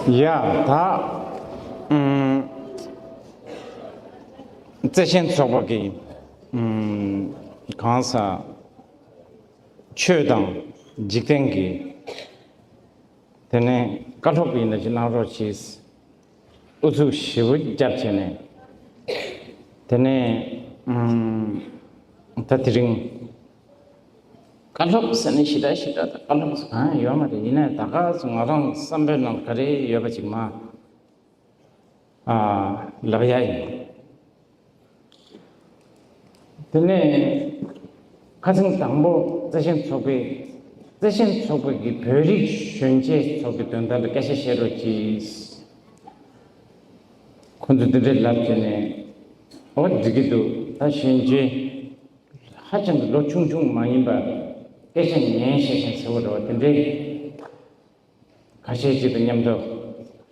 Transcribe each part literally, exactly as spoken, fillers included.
ཡ་ད་ཨམ། བརྩེ་ཆེན་ཚོགས་པ་གི་ཨམ། གང་ཟག་ཆོས་དང་འཇིག་རྟེན་གྱི་དེ་ནས་བཀའ་སློབ་ཡིན་ན་ཅིག་གནང་རོགས་གྱིས། ཨུ་ཚུགས་ཞེ་པོ་བརྒྱབ་བྱས་ནས། དེ་ནས་ཨམ། ད་དེ་རིང་བཀའ་སློབ་ཟེར་ནས་ཞེ་དྲག་ཞེ་དྲག་ད་བཀའ་སློབ་ཟེར་གང་ཡང་ཡོད་མ་རེད། ཡིན་ནའི་ད་ག་ཚོད་ང་རང་བསམ་པའི་ནང་ག་རེ་ཡོད་པ་ཅིག་མ་ཨ་ལབ་ཡ་ཡིན། དེ་ནས་ཁ་སང་དང་པོ་བརྩེ་ཆེན་ཚོགས་པའི་བརྩེ་ཆེན་ཚོགས་པའི་གི་བོད་རིགས་གཞོན་སྐྱེས་ཚོ་གི་དོན་དག་ལ་སྐད་ཆ་བཤད་རོགས་གྱིས། ཁོ་ཚོ་འདི་འདྲས་ལབ་བྱས་ནས་ཨོ་འགྲིག་གི་འདུག་ད་གཞོན་སྐྱེས་ཧ་ཅང་གི་ལོ་ཆུང་ཆུང་མ་ཡིན་པ་སྐད་ཆ་ཉན་ཤེས་མཁན་ཟེར་བ་རེད་བ། དེ་འདྲས་ཁ་ཤས་ཅིག་དང་མཉམ་དུ་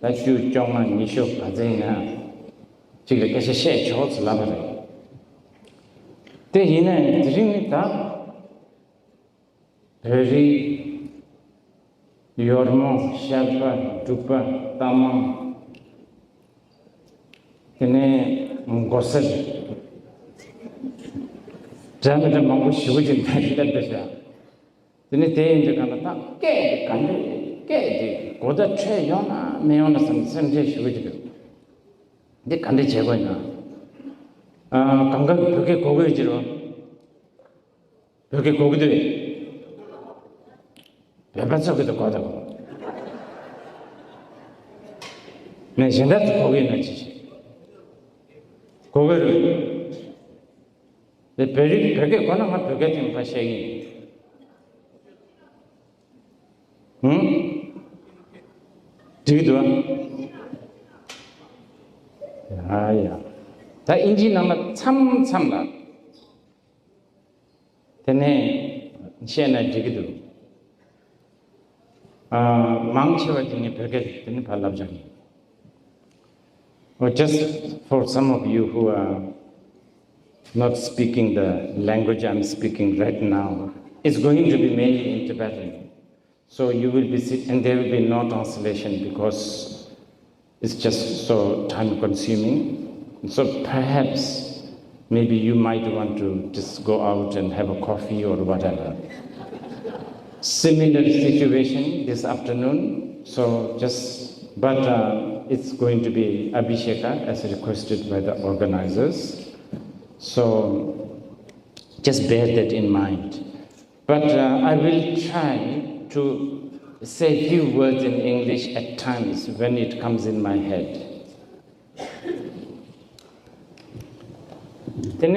ད་བཅུ་བཅོ་ལྔ་ཉི་ཤུ་ག་ཚད་ཡིན་ན་ཅིག་ལ་སྐད་ཆ་བཤད་ཆོག་ཟེར་ལབ་པ་རེད། དེ་ཡིན་ནའི་དེ་རིང་ནི་ད་བོད་རིགས་ཡོལ་མོ་བཤད་པ་འབྲུག་པ་རྟ་མང་དེ་ནས་མགོ་སེར་འདྲ་མི་འདྲ་མང་པོ་ཞེ་པོ་ཅིག་འདིར་སླེབས་བསྡད་ཤག་དེ་ནས་དེ་ཡིན་དུས་གང་ལ་ད་སྐད་དེ་ག་འདྲ་སྐད་དེ་གོ་བརྡ་འཕྲོད་ཡོང་ན་མི་ཡོང་ན་བསམ་སེམས་ཁྲལ་ཞེ་པོ་ཅིག་འདུག་འདི་ག་འདྲ་བྱེད་དགོས་ན། ཨ་གང་ག་བོད་སྐད་གོ་གི་ཡོད་ཀྱི་རེད་བ། བོད་སྐད་གོ་གི་འདུག་བོད་པ་ཚོ་གི་ད་གོ་ད་གོ་ནས་གཞན་དག་ཚོ་གོ་གི་ཡོད་ན་ཅི་བྱེད། གོ་གི་རེད། དེ་བོད་རིགས་བོད་སྐད་གོ་ན་ང་བོད་སྐད་ཐེངས་ཕར་བཤད་ཀྱི་ཡིན། ཧུམ། འགྲིག་གི་འདུག་ཨ། ཡ་ཡ། ད་ཨིན་ཇིའི་ནང་ལ་མཚམས་མཚམས་ལ། དེ་ནས་བཤད་ན་འགྲིག་གི་འདུག་ཨ། མང་ཆེ་བ་དེ་ནི་བོད་སྐད་དེ་ནི་ཕར་ལབ་བྱ་ངེས། Well, just for some of you who are not speaking the language I'm speaking right now, it's going to be mainly in Tibetan. So you will be sit, and there will be no translation because it's just so time consuming. So perhaps, maybe you might want to just go out and have a coffee or whatever. Similar situation this afternoon. So just, but uh, it's going to be Abhisheka as requested by the organizers. So just bear that in mind. But uh, I will try to say few words in English at times when it comes in my head. དེ་ནས་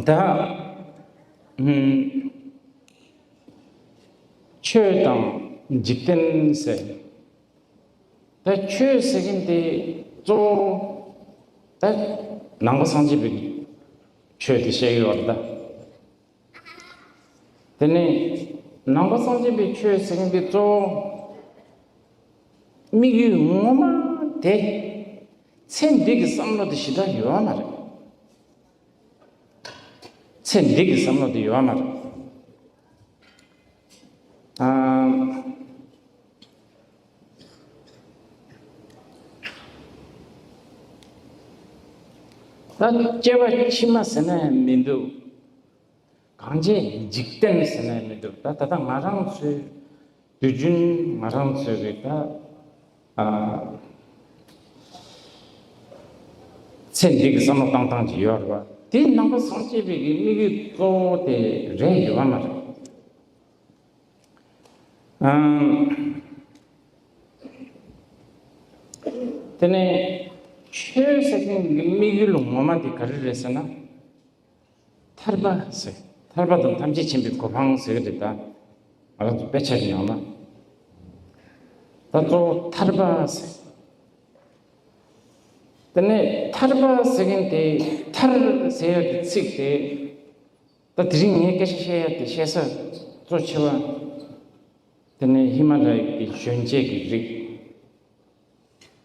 ད་ཨུམ། ཆོས་དང་འཇིག་རྟེན་ཟེར། ད་ཆོས་ཟེར་མཁན་དེ་གཙོ་བོ་ད་ནང་པ་སངས་རྒྱས་པའི་ཆོས་དེ་བཤད་ཀྱི་ཡོད་རེད་ད། དེ་ནས་ནང་པ་སངས་རྒྱས་པའི་ཆོས་ཟེར་མཁན་དེ་གཙོ་བོ་དམིགས་ཡུལ་ངོ་མ་དེ་ཚེ་འདི་གི་བསམ་བློ་དེ་ཞེ་དྲག་ཡོད་མ་རེད། ཚེ་འདི་གི་བསམ་བློ་དེ་ཡོད་མ་རེད། ཨ། ད་སྐྱེ་བ་ཕྱི་མ་ཟེར་ན་མི་འདུག་གང་བྱས་འཇིག་རྟེན་ཟེར་ན་མི་འདུག་ད་ད་ལྟ་ང་རང་ཚོའི་དུས་རྒྱུན་ང་རང་ཚོའི་རིག་པ། ཨ། ཚེ་འདི་གི་བསམ་བློ་བཏང་སྟངས་ཅིག་ཡོད་རེད་བ། དེ་ནང་པ་སངས་རྒྱས་པའི་གི་དམིགས་ཡུལ་གཙོ་བོ་དེ་རེད་ཡོད་པ་མ་རེད། ཨ། དེ་ནས་ཆོས་ཟེར་མཁན་གྱི་དམིགས་ཡུལ་ངོ་མ་དེ་ག་རེ་རེད་ཟེར་ན། ཐར་པ་ཟེར། ཐར་པ་དང་ཐམས་ཅད་མཁྱེན་པའི་གོ་འཕང་ཟེར་གྱི་རེད་ད། ང་རང་ཚོ་དཔེ་ཆ་རེ་ནང་ན། ད་གཙོ་བོ་ཐར་པ་ཟེར། དེ་ནས་ཐར་པ་ཟེར་མཁན་དེ་ཐར་ཟེར་ཡ་གི་ཚིག་དེ། ད་དེ་རིང་ངས་སྐད་ཆ་བཤད་ཡ་དེ་བཤད་ས་གཙོ་ཆེ་བ། དེ་ནས་ཧི་མ་ལ་ཡའི་གི་གཞོན་སྐྱེས་ཀྱི་རིགས།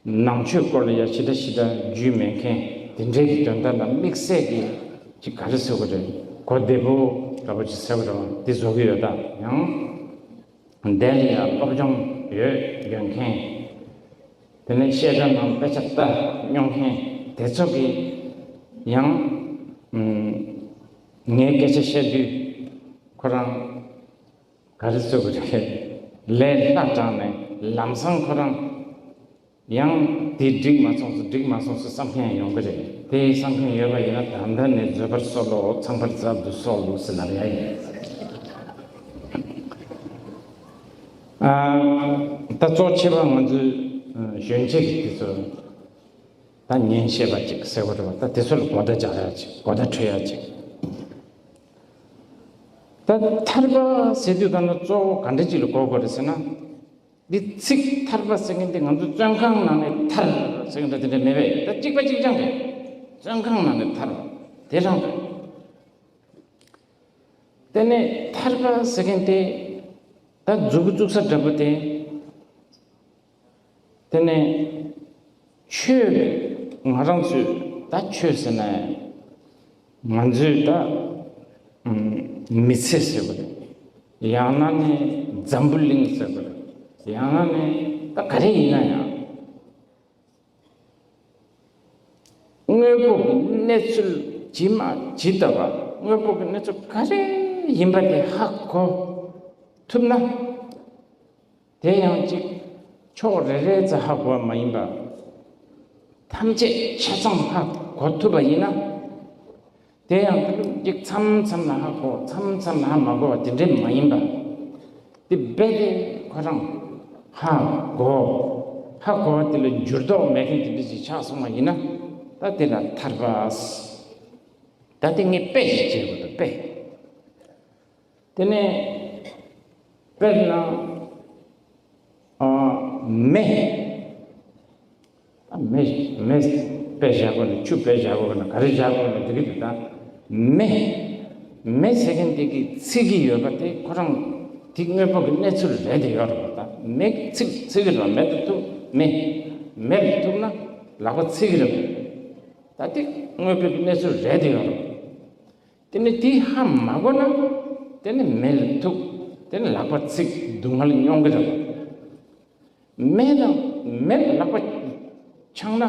ནང་ཆོས་སྐོར་ལ་ཡ་ཕྱི་དྲ་ཕྱི་དྲ་རྒྱུས་མེད་མཁན་དེ་འདྲའི་གི་དོན་དག་ལ་དམིགས་བསལ་གྱི་ཅིག་ག་རེ་ཟེར་དགོས་རེད། གོ་བདེ་པོ་འདྲ་པོ་ཅིག་ཟེར་དགོས་རེད་བ། དེ་བཟོ་གི་ཡོད་ད། ཡང་དེ་ལ་ཡ་སློབ་སྦྱོང་ཡོད་ཡོད་མཁན་ དེ་ནས་བཤད་གྲྭ་ནང་དཔེ་ཆ་ལྟ་མྱོང་མཁན་དེ་ཚོ་གིས་ཡང་ངའི་སྐད་ཆ་བཤད་དུས་ཁོ་རང་ག་རེ་ཟེར་དགོས་རེད། ལས་སླ་དྲགས་ནས་ལམ་སང་ཁོ་རང་ཡང་དེ་འགྲིག་མ་སོང་ཚུལ་འགྲིག་མ་སོང་ཚུལ་བསམ་མཁན་ཡོང་གི་རེད། དེ་བསམ་མཁན་ཡོད་པ་ཡིན་ན་ད་ལྟ་ནས་བཟོད་པར་གསོལ་ལོ། ཚངས་པར་ཛབ་ཏུ་གསོལ་ལོ་ཟེར་ལབ་ཡ་ཡིན། ཨ། ད་གཙོ་ཆེ་བ་ང་ཚོས་གཞོན་སྐྱེས་ཀྱི་དེ་ཚོ་ད་ཉན་ཤེས་པ་ཅིག་ཟེར་བ་རེད་བ། ད་དེ་ཚོ་ལ་གོ་བརྡ་རྒྱག་ཡ་ཅིག་གོ་བརྡ་འཕྲོད་ཡ་ཅིག་ད་ཐར་པ་ཟེར་དུས་ག་ན་གཙོ་བོ་ག་འདྲ་ཅིག་ལ་གོ་དགོས་རེད་ཟེར་ན། འདི་ཚིག་ཐར་པ་ཟེར་མཁན་དེ་ང་ཚོ་བཙོན་ཁང་ནང་ནས་ཐར་ཟེར་མཁན་འདྲ་དེ་འདྲ་མེད་པས། ད་གཅིག་པ་གཅིག་རྐྱང་རེད། བཙོན་ཁང་ནང་ནས་ཐར་བ་དེ་རང་རེད། དེ་ནས་ཐར་པ་ཟེར་མཁན་དེ་ད་མཛུབ་གུ་བཙུགས་ས་འདྲ་པོ་དེ། དེ་ནས་ཆོས། ང་རང་ཚོས་ད་ཆོས་ཟེར་ན་ང་ཚོས་ད་མི་ཚེ་ཟེར་བ་རེད། ཡང་ན་ནི་འཛམ་བུ་གླིང་ཟེར་བ་རེད། ཡང་ན་ནི་ད་ག་རེ་ཡིན་ན་ཡང་། དངོས་པོ་གི་གནས་ཚུལ་ཇི་མ་ཇི་ལྟ་བ། དངོས་པོ་གི་གནས་ཚུལ་ག་རེ་ཡིན་པ་དེ་ཧ་གོ་ཐུབ་ན། དེ་ཡང་གཅིག་ཕྱོགས་རེ་རེ་ཙམ་ཧ་གོ་བ་མ་ཡིན་པ། ཐམས་ཅད་ཆ་ཚང་ཧ་གོ་ཐུབ་པ་ཡིན་ན། དེ་ཡང་གཅིག་མཚམས་མཚམས་ལ་ཧ་གོ། མཚམས་མཚམས་ལ་ཧ་མ་གོ་བ་དེ་འདྲས་མ་ཡིན་པ། དེ་རྦད་དེ་ཁོ་རང་ཧ་གོ། ཧ་གོ་བ་དེ་ལ་འགྱུར་ལྡོག་མེད་མཁན་དེ་འདྲས་ཅིག་ཆགས་སོང་བ་ཡིན་ན། ད་དེ་ལ་ཐར་པ། ད་དེ་ངས་དཔེ་ཞིག་བྱེད་དགོས་འདུག་དཔེ། དེ་ནས་དཔེར་ན། ཨ། མེ། ཨ། མེ་མེ་དཔེ་བཞག་དགོས་ན། ཆུ་དཔེ་བཞག་དགོས་ན། ག་རེ་བཞག་དགོས་ན་འགྲིག་གི་འདུག་ད་མེ། མེ་ཟེར་མཁན་དེ་གི་ཚིག་གི་ཡོད་པ་དེ་ཁོ་རང་དེ་དངོས་པོ་གི་གནས་ཚུལ་རེད་དེ་ཡོད་རེད་པ། ད་མེ་ཚིག་ཚིག་གི་རེད་པ། མེ་དེ་ཐུག་མེ། མེ་ལ་ཐུག་ན་ལག་པ་ཚིག་གི་རེད་པ། ད་དེ་དངོས་པོ་གི་གནས་ཚུལ་རེད་དེ་ཡོད་རེད་པ། དེ་ནས་དེ་ཧ་མ་གོ་ན། དེ་ནས་མེ་ལ་ཐུག་དེ་ནས་ལག་པ་ཚིག་སྡུག་བསྔལ་མྱོང་གི་རེད། མེ་དང་མེ་ལ་ལག་པ་འཆང་ན།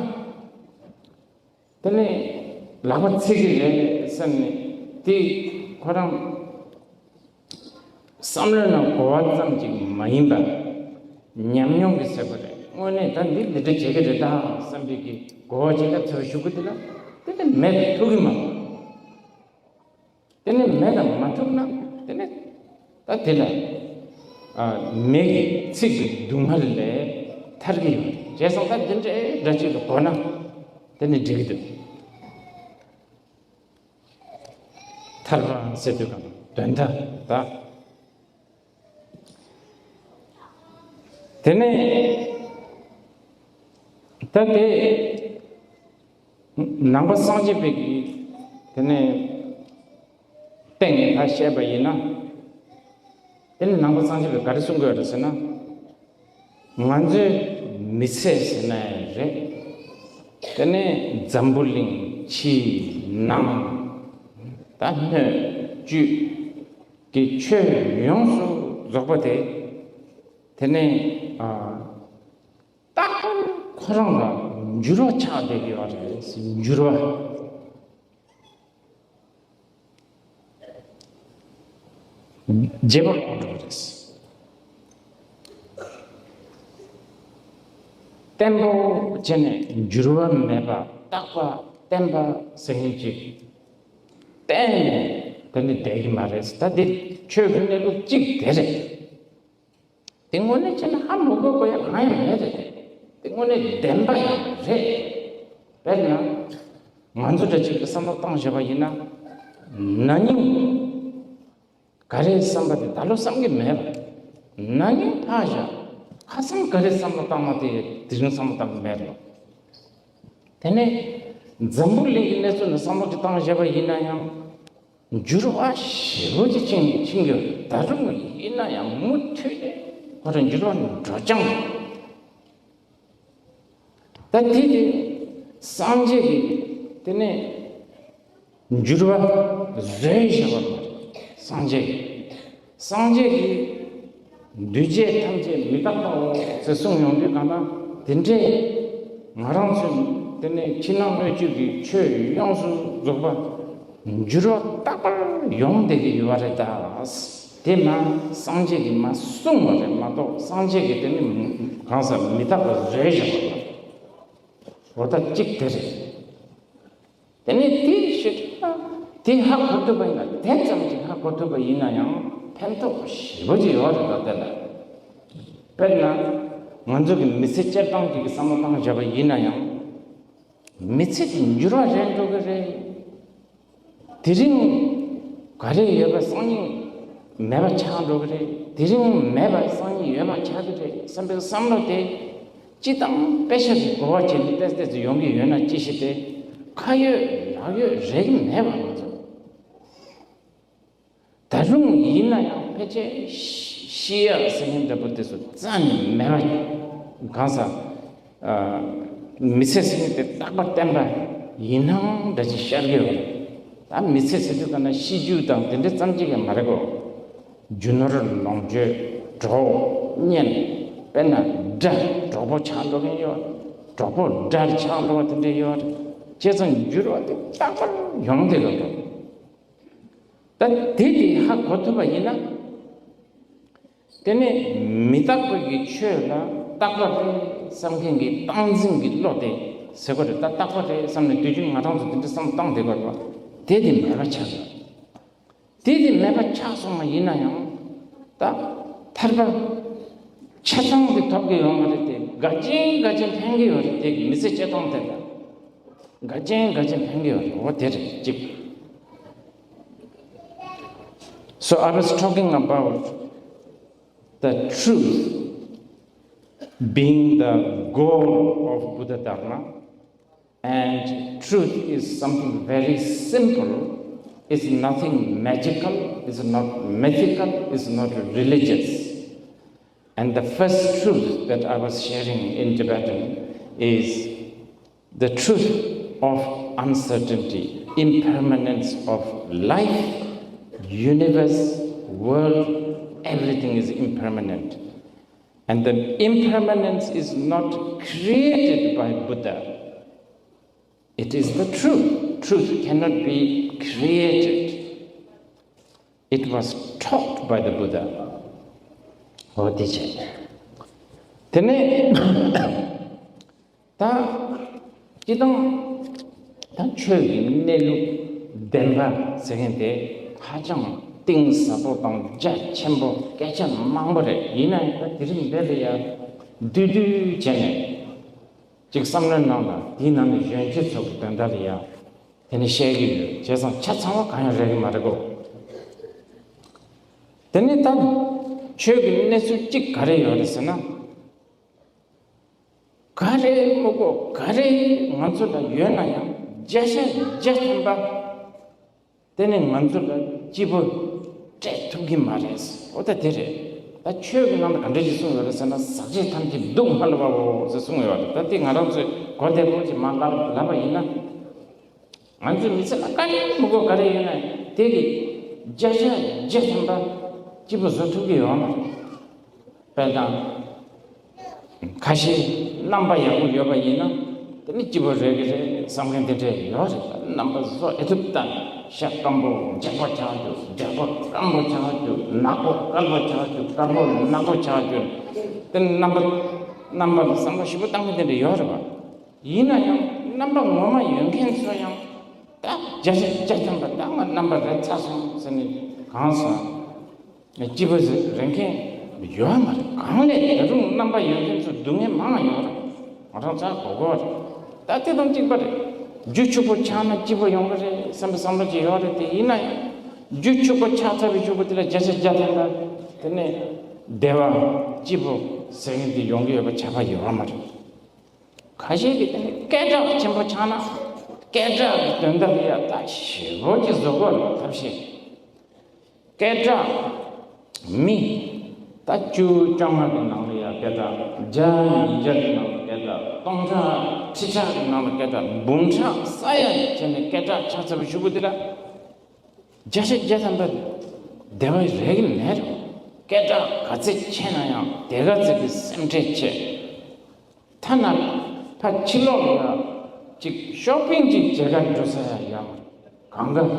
དེ་ནས་ལག་པ་ཚིག་གི་རེད་བསམ་ནས་དེ་ཁོ་རང་བསམ་བློའི་ནང་གོ་བ་ཙམ་ཅིག་མ་ཡིན་པ། ཉམས་མྱོང་གི་ཟེར་བ་རེད། དངོས་གནས་ད་འདི་འདི་འདྲ་བྱེད་ཀྱི་རེད་ད་བསམ་པའི་གི་གོ་བ་ཅིག་སླེབས་ཚར་བའི་གཞུག་གུ་དེ་ལ་དེ་ནས་མེ་ལ་ཐུག་གི་མ། དེ་ནས་མེ་དང་མ་ཐུག་ན་དེ་ནས་ད་དེ་ལ་ཨ། མེ་གི་ཚིག་གི་སྡུག་བསྔལ་ལས་ཐར་གི་ཡོད་རེད། བྱས་ཙང་ད་འདི་འདྲའི་འདྲ་ཅིག་ལ་གོ་ན་དེ་ནས་འགྲིག་གི་འདུག་ཐར་པ་ཟེར་དུས་གང་དོན་དག་ད། དེ་ནས་ད་དེ་ནང་པ་སངས་རྒྱས་པའི་གི་དེ་ནས་སྟེང་ནས་ད་བཤད་པ་ཡིན་ན། དེ་ནས་ནང་པ་སངས་རྒྱས་པས་ག་རེ་གསུང་གི་ཡོད་རེད་ཟེར་ན། ང་ཚོའི་མི་ཚེ་ཟེར་ན་རེད། དེ་ནས་འཛམ་བུ་གླིང་ཕྱི་ནང་ད་སྣོད་བཅུད་ཀྱི་ཆོས་ཡོངས་སུ་རྫོགས་པ་དེ། དེ་ནས་ཨ། རྟག་པར་ཁོ་རང་ལ་འགྱུར་བ་ཆགས་བསྡད་ཀྱི་ཡོད་རེད། འགྱུར་བ། རྗེས་པར་འོང་འགྲོ་གི་རེད། བརྟན་པོ་བྱས་ནས་འགྱུར་བ་མེད་པ་རྟག་པ་བརྟན་པ་ཟེར་མཁན་ཅིག་བརྟན་ནས་དེ་ནི་བསྡད་ཀྱི་མ་རེད། ད་འདི་ཆོས་ཀྱི་གནས་ལུགས་གཅིག་དེ་རེད། དེ་དངོས་གནས་བྱས་ན་ཧ་མ་གོ་དགོས་ཡ་གང་ཡང་མེད་རེད། དེ་དངོས་གནས་བདེན་པ་ཡང་རེད། དཔེར་ན། ང་ཚོ་འདྲ་ཅིག་གི་བསམ་བློ་བཏང་བཞག་པ་ཡིན་ན། ན་ནིང་ག་རེ་བསམ་པ་དེ་ད་ལོ་བསམ་གྱི་མེད་པ། ན་ནིང་ཕར་བཞག་ཁ་སང་ག་རེ་བསམ་བློ་བཏང་མ་དེ་དེ་རིང་བསམ་བློ་བཏང་གི་མེད་རེད། དེ་ནས་འཛམ་བུ་གླིང་གི་གནས་ཚུལ་ནས་བསམ་བློ་ཅིག་བཏང་བཞག་པ་ཡིན་ན་ཡང་། འགྱུར་བ་ཞེ་པོ་ཅིག་ཕྱིན་ཕྱིན་ཡོད། ད་རུང་ཡིན་ན་ཡང་མུ་མཐུད་ནས་ཁོ་རང་འགྱུར་བ་འགྲོ་རྐྱང་རེད། ད་དེ་དེ་སངས་རྒྱས་ཀྱི་དེ་ནས་འགྱུར་བ་བཟོས་བཞག་པ་མ་རེད། སངས་རྒྱས་ཀྱི་སངས་རྒྱས་ཀྱིས་འདུས་བྱས་ཐམས་ཅད་མི་རྟག་པའོ་ཟེར་གསུངས་ཡོང་དུས་གང་ལ་ དེ་འདྲའི་ང་རང་ཚོའི་དེ་ནས་ཕྱི་ནང་སྣོད་བཅུད་ཀྱི་ཆོས་ཡོངས་སུ་རྫོགས་པ་འགྱུར་བ་རྟག་པར་ཡོང་བསྡད་ཀྱི་ཡོད་པ་རེད་ད། དེ་མ་སངས་རྒྱས་ཀྱིས་མ་གསུངས་པ་རེད་མ་གཏོགས། སངས་རྒྱས་ཀྱིས་དེ་ནི་གང་ཟག་མི་རྟག་པ་བཟོས་བཞག་པ་རེད། འོ་ད་གཅིག་དེ་རེད། དེ་ནས་དེའི་ཞེ་དྲག་དེ་ཧ་གོ་ཐུབ་པ་ཡིན་ན། དེ་ཙམ་གྱིས་ཧ་གོ་ཐུབ་པ་ཡིན་ན་ཡང་ཕན་ཐོགས་ཞེ་པོ་ཅིག་ཡོད་རེད་ད། དེ་ལ་དཔེར་ན་ང་ཚོ་གི་མི་ཚེ་སྤྱིར་བཏང་གི་བསམ་བློ་བཏང་བཞག་པ་ཡིན་ན་ཡང་། མི་ཚེ་འདི་འགྱུར་བ་རེད་འགྲོ་གི་རེད། དེ་རིང་ག་རེ་ཡོད་པ་སང་ཉིན་མེད་པ་ཆགས་འགྲོ་གི་རེད། དེ་རིང་མེད་པ་སང་ཉིན་ཡོད་པ་ཆགས་ཀྱི་རེད་བསམ་པའི་བསམ་བློ་དེ་སྤྱི་དང་དཔེ་ཆ་གི་གོ་བ་བྱས་ནས་ཏོག་ཙམ་ཡོང་གི་ཡོད་ན་ཅི་ཞིག་དེ་ཁ་ཡོད་ལག་ཡོད་རེད་མེད་པ་ང་ཚོ། ད་རུང་ཡིན་ན་ཡང་ཕལ་ཆེར་ཤི་ཡ་ཟེར་མཁན་འདྲ་པོ་དེ་ཚོ་རྩ་ནས་མེད་པ། གང་ཟག་མི་ཚེ་ཟེར་མཁན་དེ་རྟག་པར་བརྟན་པ་ཡིན་ནའང་འདྲ་ཅིག་ཤར་གི་ཡོད་རེད། ད་མི་ཚེ་ཟེར་དུས་ག་ན་ཤི་རྒྱུ་དང་དེ་འདྲ་ཙམ་ཅིག་ཡང་མ་རེད་གོ། རྒྱུ་ནོར་ལོངས་སྤྱོད་གྲོགས་གཉེན། དཔེར་ན་དགྲ་གྲོགས་པོ་ཆགས་འགྲོ་མཁན་ཡོད། གྲོགས་པོ་དགྲར་ཆགས་འགྲོ་བ་དེ་འདྲ་ཡོད་རེད། བྱས་ཙང་འགྱུར་བ་དེ་རྟག་པར་ཡོང་བསྡད་ཡོད་རེད། ད་དེ་དེ་ཧ་གོ་ཐུབ་པ་ཡིན་ན། དེ་ནས་མི་རྟག་པའི་གི་ཆོས་ལ་རྟག་པ་རེད་བསམ་མཁན་གྱི་སྟངས་འཛིན་གྱི་བློ་དེ་ཟེར་དགོས་རེད། ད་རྟག་པ་རེད་བསམ་ནས་དུས་རྒྱུན་ང་རང་ཚོ་དེ་འདྲ་བསམ་བཏང་བསྡད་དགོས་རེད་པ། དེ་དེ་མེད་པ་ཆགས་ཡོད། དེ་དེ་མེད་པ་ཆགས་སོང་བ་ཡིན་ན་ཡང་། ད་ཐར་པ་ཆ་ཚང་དེ་ཐོབ་ཀྱི་ཡོད་མ་རེད་དེ། འགལ་རྐྱེན་འགལ་རྐྱེན་ཕན་གྱི་ཡོད་རེད་དེ། མི་ཚེ་སྤྱིར་བཏང་དེ་ལ་འགལ་རྐྱེན་འགལ་རྐྱེན་ཕན་གྱི་ཡོད་རེད། འོ་དེ་རེད་གཅིག So I was talking about the truth being the goal of Buddha Dharma, and truth is something very simple. It's nothing magical, it's not mythical, it's not religious. And the first truth that I was sharing in Tibetan is the truth of uncertainty, impermanence of life, universe, world, everything is impermanent. And the impermanence is not created by Buddha. It is the truth. Truth cannot be created. It was taught by the Buddha. འོ་དེ་བྱས། དེ་ནས་ད་སྤྱི་བཏང་ད་ཆོས་ཀྱི་གནས་ལུགས་བདེན་པ་ཟེར་མཁན་དེ་ཧ་ཅང་གཏིང་ཟབ་པོ་དང་རྒྱ་ཆེན་པོ་སྐད་ཆ་མང་པོ་རེད། ཡིན་ན་ཡང་ད་དེ་རིང་འདི་ལ་ཡ་བསྡུས་བསྡུས་བྱས་ནས་ཅིག་བསམ་བློའི་ནང་ལ་དེའི་ནང་ནས་གཞོན་སྐྱེས་ཚོ་གི་དོན་དག་ལ་ཡ་དེ་ནས་བཤད་ཀྱི་ཡོད། བྱས་ཙང་ཆ་ཚང་བ་གང་ཡང་རེག་གི་མ་རེད་གོ། དེ་ནས་ད་ཆོས་ཀྱི་གནས་ཚུལ་གཅིག་ག་རེ་ཡོད་རེད་ཟེར་ན། ག་རེ་མི་དགོས་ག་རེ་ང་ཚོ་ལ་ཡོད་ན་ཡང་བརྒྱ་ཆ་བརྒྱ་ཐམ་པ་དེ་ནི་ང་ཚོ་ལ་སྐྱིད་པོ་སྤྲད་ཐུབ་ཀྱི་མ་རེད། འོ་ད་དེ་རེད། ད་ཆོས་ཀྱི་ནང་དུ་ག་འདྲ་ཞིག་གསུངས་ཡོད་རེད་ཟེར་ན། ཟག་བཅས་ཐམས་ཅད་སྡུག་བསྔལ་བའོ་ཟེར་གསུངས་ཡོད་རེད། ད་དེ་ང་རང་ཚོས་གོ་བདེ་པོ་ཅིག་མ་ལབ་ལབ་པ་ཡིན་ན། ང་ཚོའི་མི་ཚེ་ལ་ག་རེ་མི་དགོས་ག་རེ་ཡོད་ན་དེ་གི་བརྒྱ་ཆ་བརྒྱ་ཐམ་པ་སྐྱིད་པོ་བཟོ་ཐུབ་ཀྱི་ཡོད་མ་རེད། དཔེར་ན་ཁ་ཤས་རྣམ་པ་ཡག་པོ་ཡོད་པ་ཡིན་ན་དེ་ནི་སྐྱིད་པོ་རེད་ཀྱི་རེད་བསམ་མཁན་དེ་འདྲས་ཡོད་རེད། རྣམ་པ་བཟོ་ཨེ་ཐུབ་ད། ཤ་སྐམ་པོ་འཇག་པོ་ཆགས་རྒྱུ། འཇག་པོ་སྐམ་པོ་ཆགས་རྒྱུ། ནག་པོ་དཀར་པོ་ཆགས་རྒྱུ། དཀར་པོ་ནག་པོ་ཆགས་རྒྱུ། དེ་རྣམ་པ་རྣམ་པ་ལ་བསམ་བློ་ཞིབ་པོ་བཏང་མཁན་དེ་འདྲས་ཡོད་རེད་པ། ཡིན་ན་ཡང་རྣམ་པ་ངོ་མ་ཡོད་མཁན་ཚོ་ཡང་ད་བརྒྱ་ཆ་བརྒྱ་ཐམ་པ་ད་ང་རྣམ་པ་རེད་ཚར་སོང་ཟེར་ནས་གང་སོང་སྐྱིད་པོ་ཟེར་རེ་མཁན་ཡོད་མ་རེད། གང་ལས་ད་རུང་རྣམ་པ་ཡོད་མཁན་ཚོ་སྡུག་བསྔལ་མང་ཡོད་རེད། ང་རང་ཚོ་གོ་གོ་རེད། ད་དེ་དང་གཅིག་པ་རེད། རྒྱུ་ཕྱུག་པོ་ཆགས་ན་སྐྱིད་པོ་ཡོང་གི་རེད་བསམ་པའི་བསམ་བློ་ཅིག་ཡོད་རེད། དེ་ཡིན་ན་ཡང་རྒྱུ་ཕྱུག་པོ་ཆགས་ཚར་བའི་ཕྱུག་པོ་དེ་ལ་བརྒྱ་ཆ་བརྒྱ་ཐམ་པ་དེ་ནས་བདེ་བ་སྐྱིད་པོ་ཟེར་མཁན་དེ་ཡོང་གི་ཡོད་པ་ཆ་བ་ཡོད་མ་རེད། ཁ་ཤས་ཀྱིས་དེ་ནི་སྐད་གྲགས་ཆེན་པོ་ཆགས་ན་སྐད་གྲགས་ཀྱི་དོན་དག་ལ་ཡ་ད་ཞེ་པོ་ཅིག་བཟོ་དགོས་རེད་ཐབས་ཤེས། སྐད་གྲགས་མི་ད་བཅུ་བཅོ་ལྔ་གི་ནང་ལ་ཡ་སྐད་གྲགས། བརྒྱ་ཉིས་བརྒྱ་གི་ནང་ལ་སྐད་གྲགས། སྟོང་ཕྲག་ཁྲི་ཕྲག་གི་ནང་ལ་སྐད་གྲགས། འབུམ་ཕྲག་ས་ཡ་བྱས་ནས་སྐད་གྲགས་ཆགས་ཚར་བའི་གཞུག་གུ་དེ་ལ་བརྒྱ་ཆ་བརྒྱ་ཐམ་པ་བདེ་བ་རེག་གི་མེད་རེད། སྐད་གྲགས་ག་ཚད་ཆེ་ན་ཡང་དེ་ག་ཚད་ཀྱི་སེམས་ཁྲལ་ཆེ། ད་ ཐ་ན་ཕ་ཕྱི་ལོགས་ལ་ཅིག་ཤོ་པིང་ཅིག་བྱེད་ག་འགྲོ་ས་ཡ་ཡོད་མ་རེད། གང་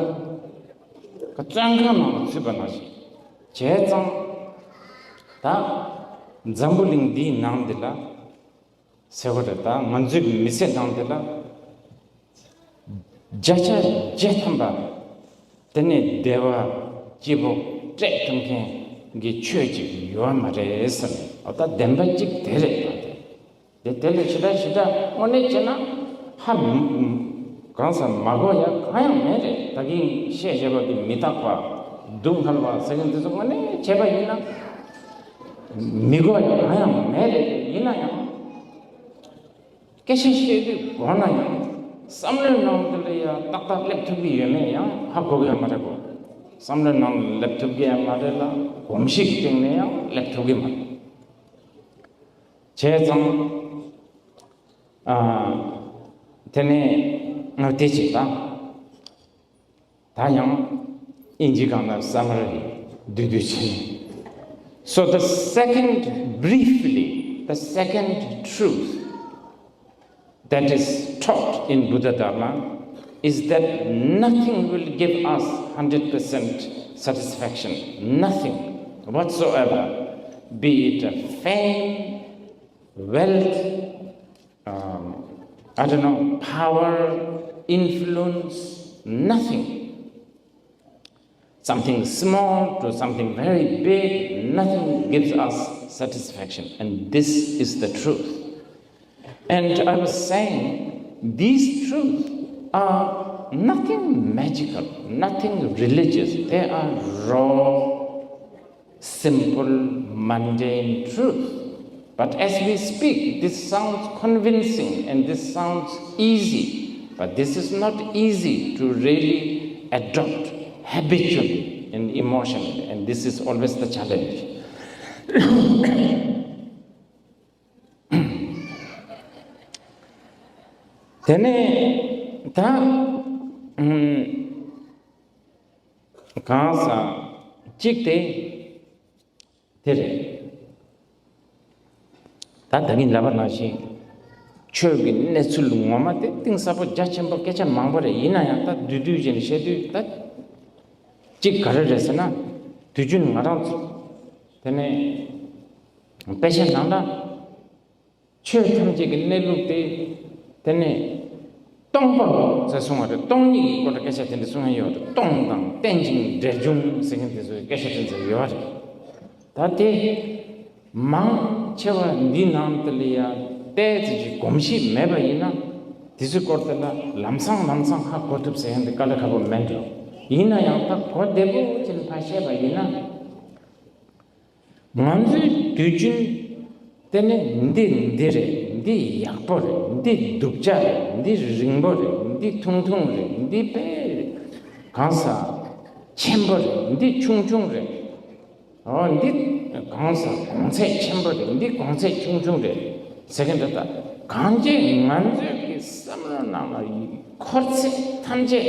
ག་བཙོན་ཁང་ནང་ལ་ཚུད་པ་ནང་བཞིན་བྱས་ཙང་། ད་འཛམ་བུ་གླིང་འདིའི་ནང་འདི་ལ་ཟེར་བ་རེད། ད་ང་ཚོའི་མི་ཚེ་ནང་འདི་ལ་བརྒྱ་ཆ་བརྒྱ་ཐམ་པ་དེ་ནས་བདེ་བ་སྐྱིད་པོ་སྤྲད་ཐུབ་མཁན་གྱི་ཆོས་ཅིག་ཡོད་མ་རེད་ཟེར་ནས། འོ་ད་བདེན་པ་གཅིག་དེ་རེད། ད་དེ་དེ་དེ་ལས་ཞེ་དྲག་ཞེ་དྲག་དངོས་གནས་བྱས་ན་ཧ་གང་ས་མ་གོ་ཡ་གང་ཡང་མེད་རེད། ད་གིན་བཤད་བཞག་པ་གི་མི་རྟག་པ་སྡུག་བསྔལ་བ་ཟེར་མཁན་དེ་ཚོ་དངོས་གནས་བྱས་པ་ཡིན་ན་མི་གོ་ཡ་གང་ཡང་མེད་རེད། ཡིན་ན་ཡང་། སྐད་ཆ་བཤད་དུས་གོ་ན་ཡང་བསམ་བློའི་ནང་དུ་ལ་ཡ་ཏག་ཏག་སླེབས་ཐུབ་ཀྱི་ཡོད་མེད་ཡང་ཧ་གོ་གི་ཡོད་མ་རེད་གོ། བསམ་བློའི་ནང་དུ་སླེབས་ཐུབ་ཀྱི་ཡང་མ་རེད་ལ། གོམས་གཤིས་ཀྱི་སྟེང་ནས་ཡང་སླེབས་ཐུབ་ཀྱི་མ་རེད། བྱས་ཙང་། ཨ། དེ་ནས་ང་དེ་བྱེད་དང་། ད་ཡང་ཨིན་ཇི་སྒང་ལ་སམ་མ་རི་བསྡུས་བསྡུས་བྱས་ནས། So the second, briefly, the second truth that is taught in Buddha Dharma is that nothing will give us hundred percent satisfaction, nothing whatsoever, be it a fame, wealth, um, I don't know, power, influence, nothing. Something small to something very big, nothing gives us satisfaction. And this is the truth. And I was saying, these truths are nothing magical, nothing religious. They are raw, simple, mundane truth. But as we speak, this sounds convincing and this sounds easy, but this is not easy to really adopt habitually and emotionally, and this is always the challenge. དེ་ནས་ད་ཨུམ། གང་ཟག་གཅིག་དེ་དེ་རེད། ད་ད་གིན་ལབ་པ་ནང་བཞིན་ཆོས་ཀྱི་གནས་ཚུལ་ངོ་མ་དེ་གཏིང་ཟབ་པོ་རྒྱ་ཆེན་པོ་སྐད་ཆ་མང་པོ་རེད། ཡིན་ན་ཡང་ད་བསྡུས་བསྡུས་བྱས་ནས་བཤད་དུས་ད་གཅིག་ག་རེ་རེད་ཟེར་ན། དུས་རྒྱུན་ང་རང་ཚོ་དེ་ནས་དཔེ་ཆ་ནང་ལ། ཆོས་ཐམས་ཅད་ཀྱི་གནས་ལུགས་དེ། དེ་ནས་སྟོང་པ་ཟེར་གསུང་བ་རེད། སྟོང་ཉིད་ཀྱི་སྐོར་ལ་སྐད་ཆ་དེ་འདྲ་གསུང་ཡ་ཡོད་རེད། སྟོང་དང་རྟེན་ཅིང་འབྲེལ་འབྱུང་ཟེར་མཁན་དེ་ཚོའི་སྐད་ཆ་དེ་ཚོ་ཡོད་རེད། ད་དེ་མང་ཆེ་བ་འདི་ནང་དུ་ལ་ཡ་ཏོག་ཙམ་ཅིག་གོམས་གཤིས་མེད་པ་ཡིན་ན། དེ་ཚོའི་སྐོར་དེ་ལ་ལམ་སང་ལམ་སང་ཧ་གོ་ཐུབ་ཟེར་མཁན་དེ་དཀའ་ལས་ཁག་པོ་མེད་འགྲོ། ཡིན་ན་ཡང་ད་གོ་བདེ་པོ་ཅིག་ཕར་བཤད་པ་ཡིན་ན། ང་ཚོའི་དུས་རྒྱུན་དེ་ནི་འདི་འདི་རེད། འདི་ཡག་པོ་རེད། འདི་སྡུག་ཅག་རེད། འདི་རིང་པོ་རེད། འདི་ཐུང་ཐུང་རེད། འདི་དཔེ་གང་ཟག་ཆེན་པོ་རེད། འདི་ཆུང་ཆུང་རེད། འོ་འདི་གང་ཟག་གོང་ཚད་ཆེན་པོ་རེད། འདི་གོང་ཚད་ཆུང་ཆུང་རེད་ཟེར་མཁན་འདི་ད་གང་ཅི་ང་ཚོའི་གི་བསམ་བློ་ནང་ལ་འཁོར་ཚད་ཐམས་ཅད་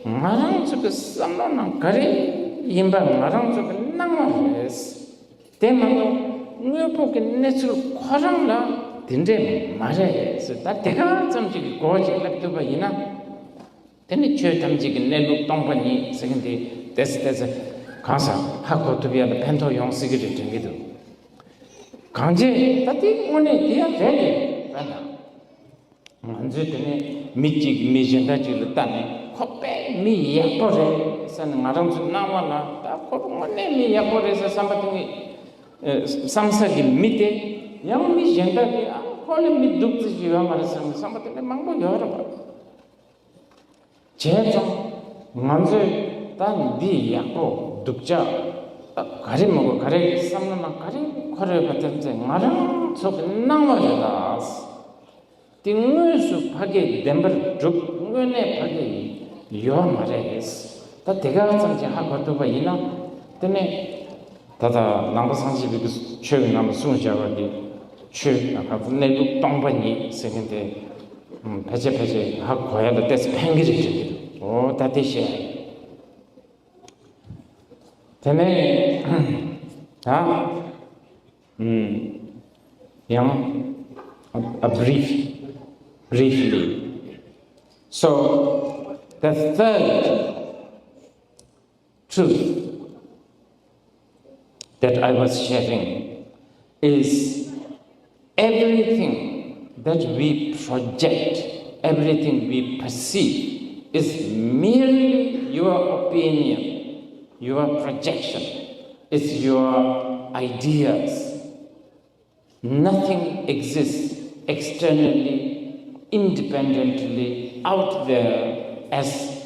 ང་རང་ཚོ་གི་བསམ་བློ་ནང་ག་རེ་ཡིན་པ་ང་རང་ཚོ་གི་སྣང་བ་རེད། དེ་མ་གཏོགས་དངོས་པོ་གི་གནས་ཚུལ་ཁོ་རང་ལ་དེ་འདྲས་མ་རེད་ཟེར། ད་དེ་ག་ཙམ་ཅིག་གི་གོ་བ་ཅིག་སླེབས་ཐུབ་པ་ཡིན་ན། དེ་ནི་ཆོས་ཐམས་ཅད་ཀྱི་གནས་ལུགས་སྟོང་པ་ཉིད་ཟེར་མཁན་དེ་ཏོག་ཙམ་ཏོག་ཙམ་གང་ཟག་ཧ་གོ་ཐུབ་ཡ་ལ་ཕན་ཐོགས་ཡོང་སྲིད་ཀྱི་རེད་དྲན་གྱི་འདུག་གང་ཅི་ད་དེ་དངོས་གནས་དེ་ཡང་རེད་རེད་ད་ད། ང་ཚོས་དེ་ནས་མི་གཅིག་གིས་མི་གཞན་དག་ཅིག་ལ་ལྟ་ནས་ཁོ་དཔེ་མི་ཡག་པོ་རེད་ཟེར་ནས་ང་རང་ཚོའི་སྣང་བ་ལ་ད་ཁོ་དངོས་གནས་མི་ཡག་པོ་རེད་ཟེར་བསམ་པ་དེ་ནི་བསམ་ས་གི་མི་དེ་ཡང་མི་གཞན་དག་གིས་ཨ་ཁོ་ལས་མི་སྡུག་ཙམ་ཞིག་ཡོད་མ་རེད་ཟེར་ནས་བསམ་པ་དེ་འདྲ་མང་པོ་ཡོད་རེད་པ། བྱས་ཙང་ང་ཚོས་ད་འདི་ཡག་པོ་སྡུག་ཅག་ད་ག་རེ་མ་གོ་ག་རེ་བསམ་བློ་ནང་ག་རེ་འཁོར་ཡོད་པ་དེ་ཚོ་ང་རང་ཚོ་གི་སྣང་བ་རེད་ད། དེ་དངོས་སུ་ཕ་གིའི་བདེན་པར་གྲུབ་དངོས་གནས་ཕ་གིའི་ཡོད་མ་རེད། ད་དེ་ག་ཙམ་ཅིག་ཧ་གོ་ཐུབ་པ་ཡིན་ན་དེ་ནས་ད་ལྟ་ནང་པ་སངས་རྒྱས་པའི་ཆོས་ཀྱི་ནང་ལ་གསུངས་བཞག་པ་གི་ཆོས་ཀྱི་གནས་ལུགས་སྟོང་པ་ཉིད་ཟེར་མཁན་དེ་ཕལ་ཆེར་ཕལ་ཆེར་ཧ་གོ་ཡ་ལ་ཏོག་ཙམ་ཕན་གྱི་རེད་དྲན་གྱི་འདུག་འོ་ད་དེ་བཤད། དེ་ནས་ད་ཡང་། a brief, briefly. So, the third truth that I was sharing is everything that we project, everything we perceive is merely your opinion, your projection, is your ideas. Nothing exists externally, independently, out there as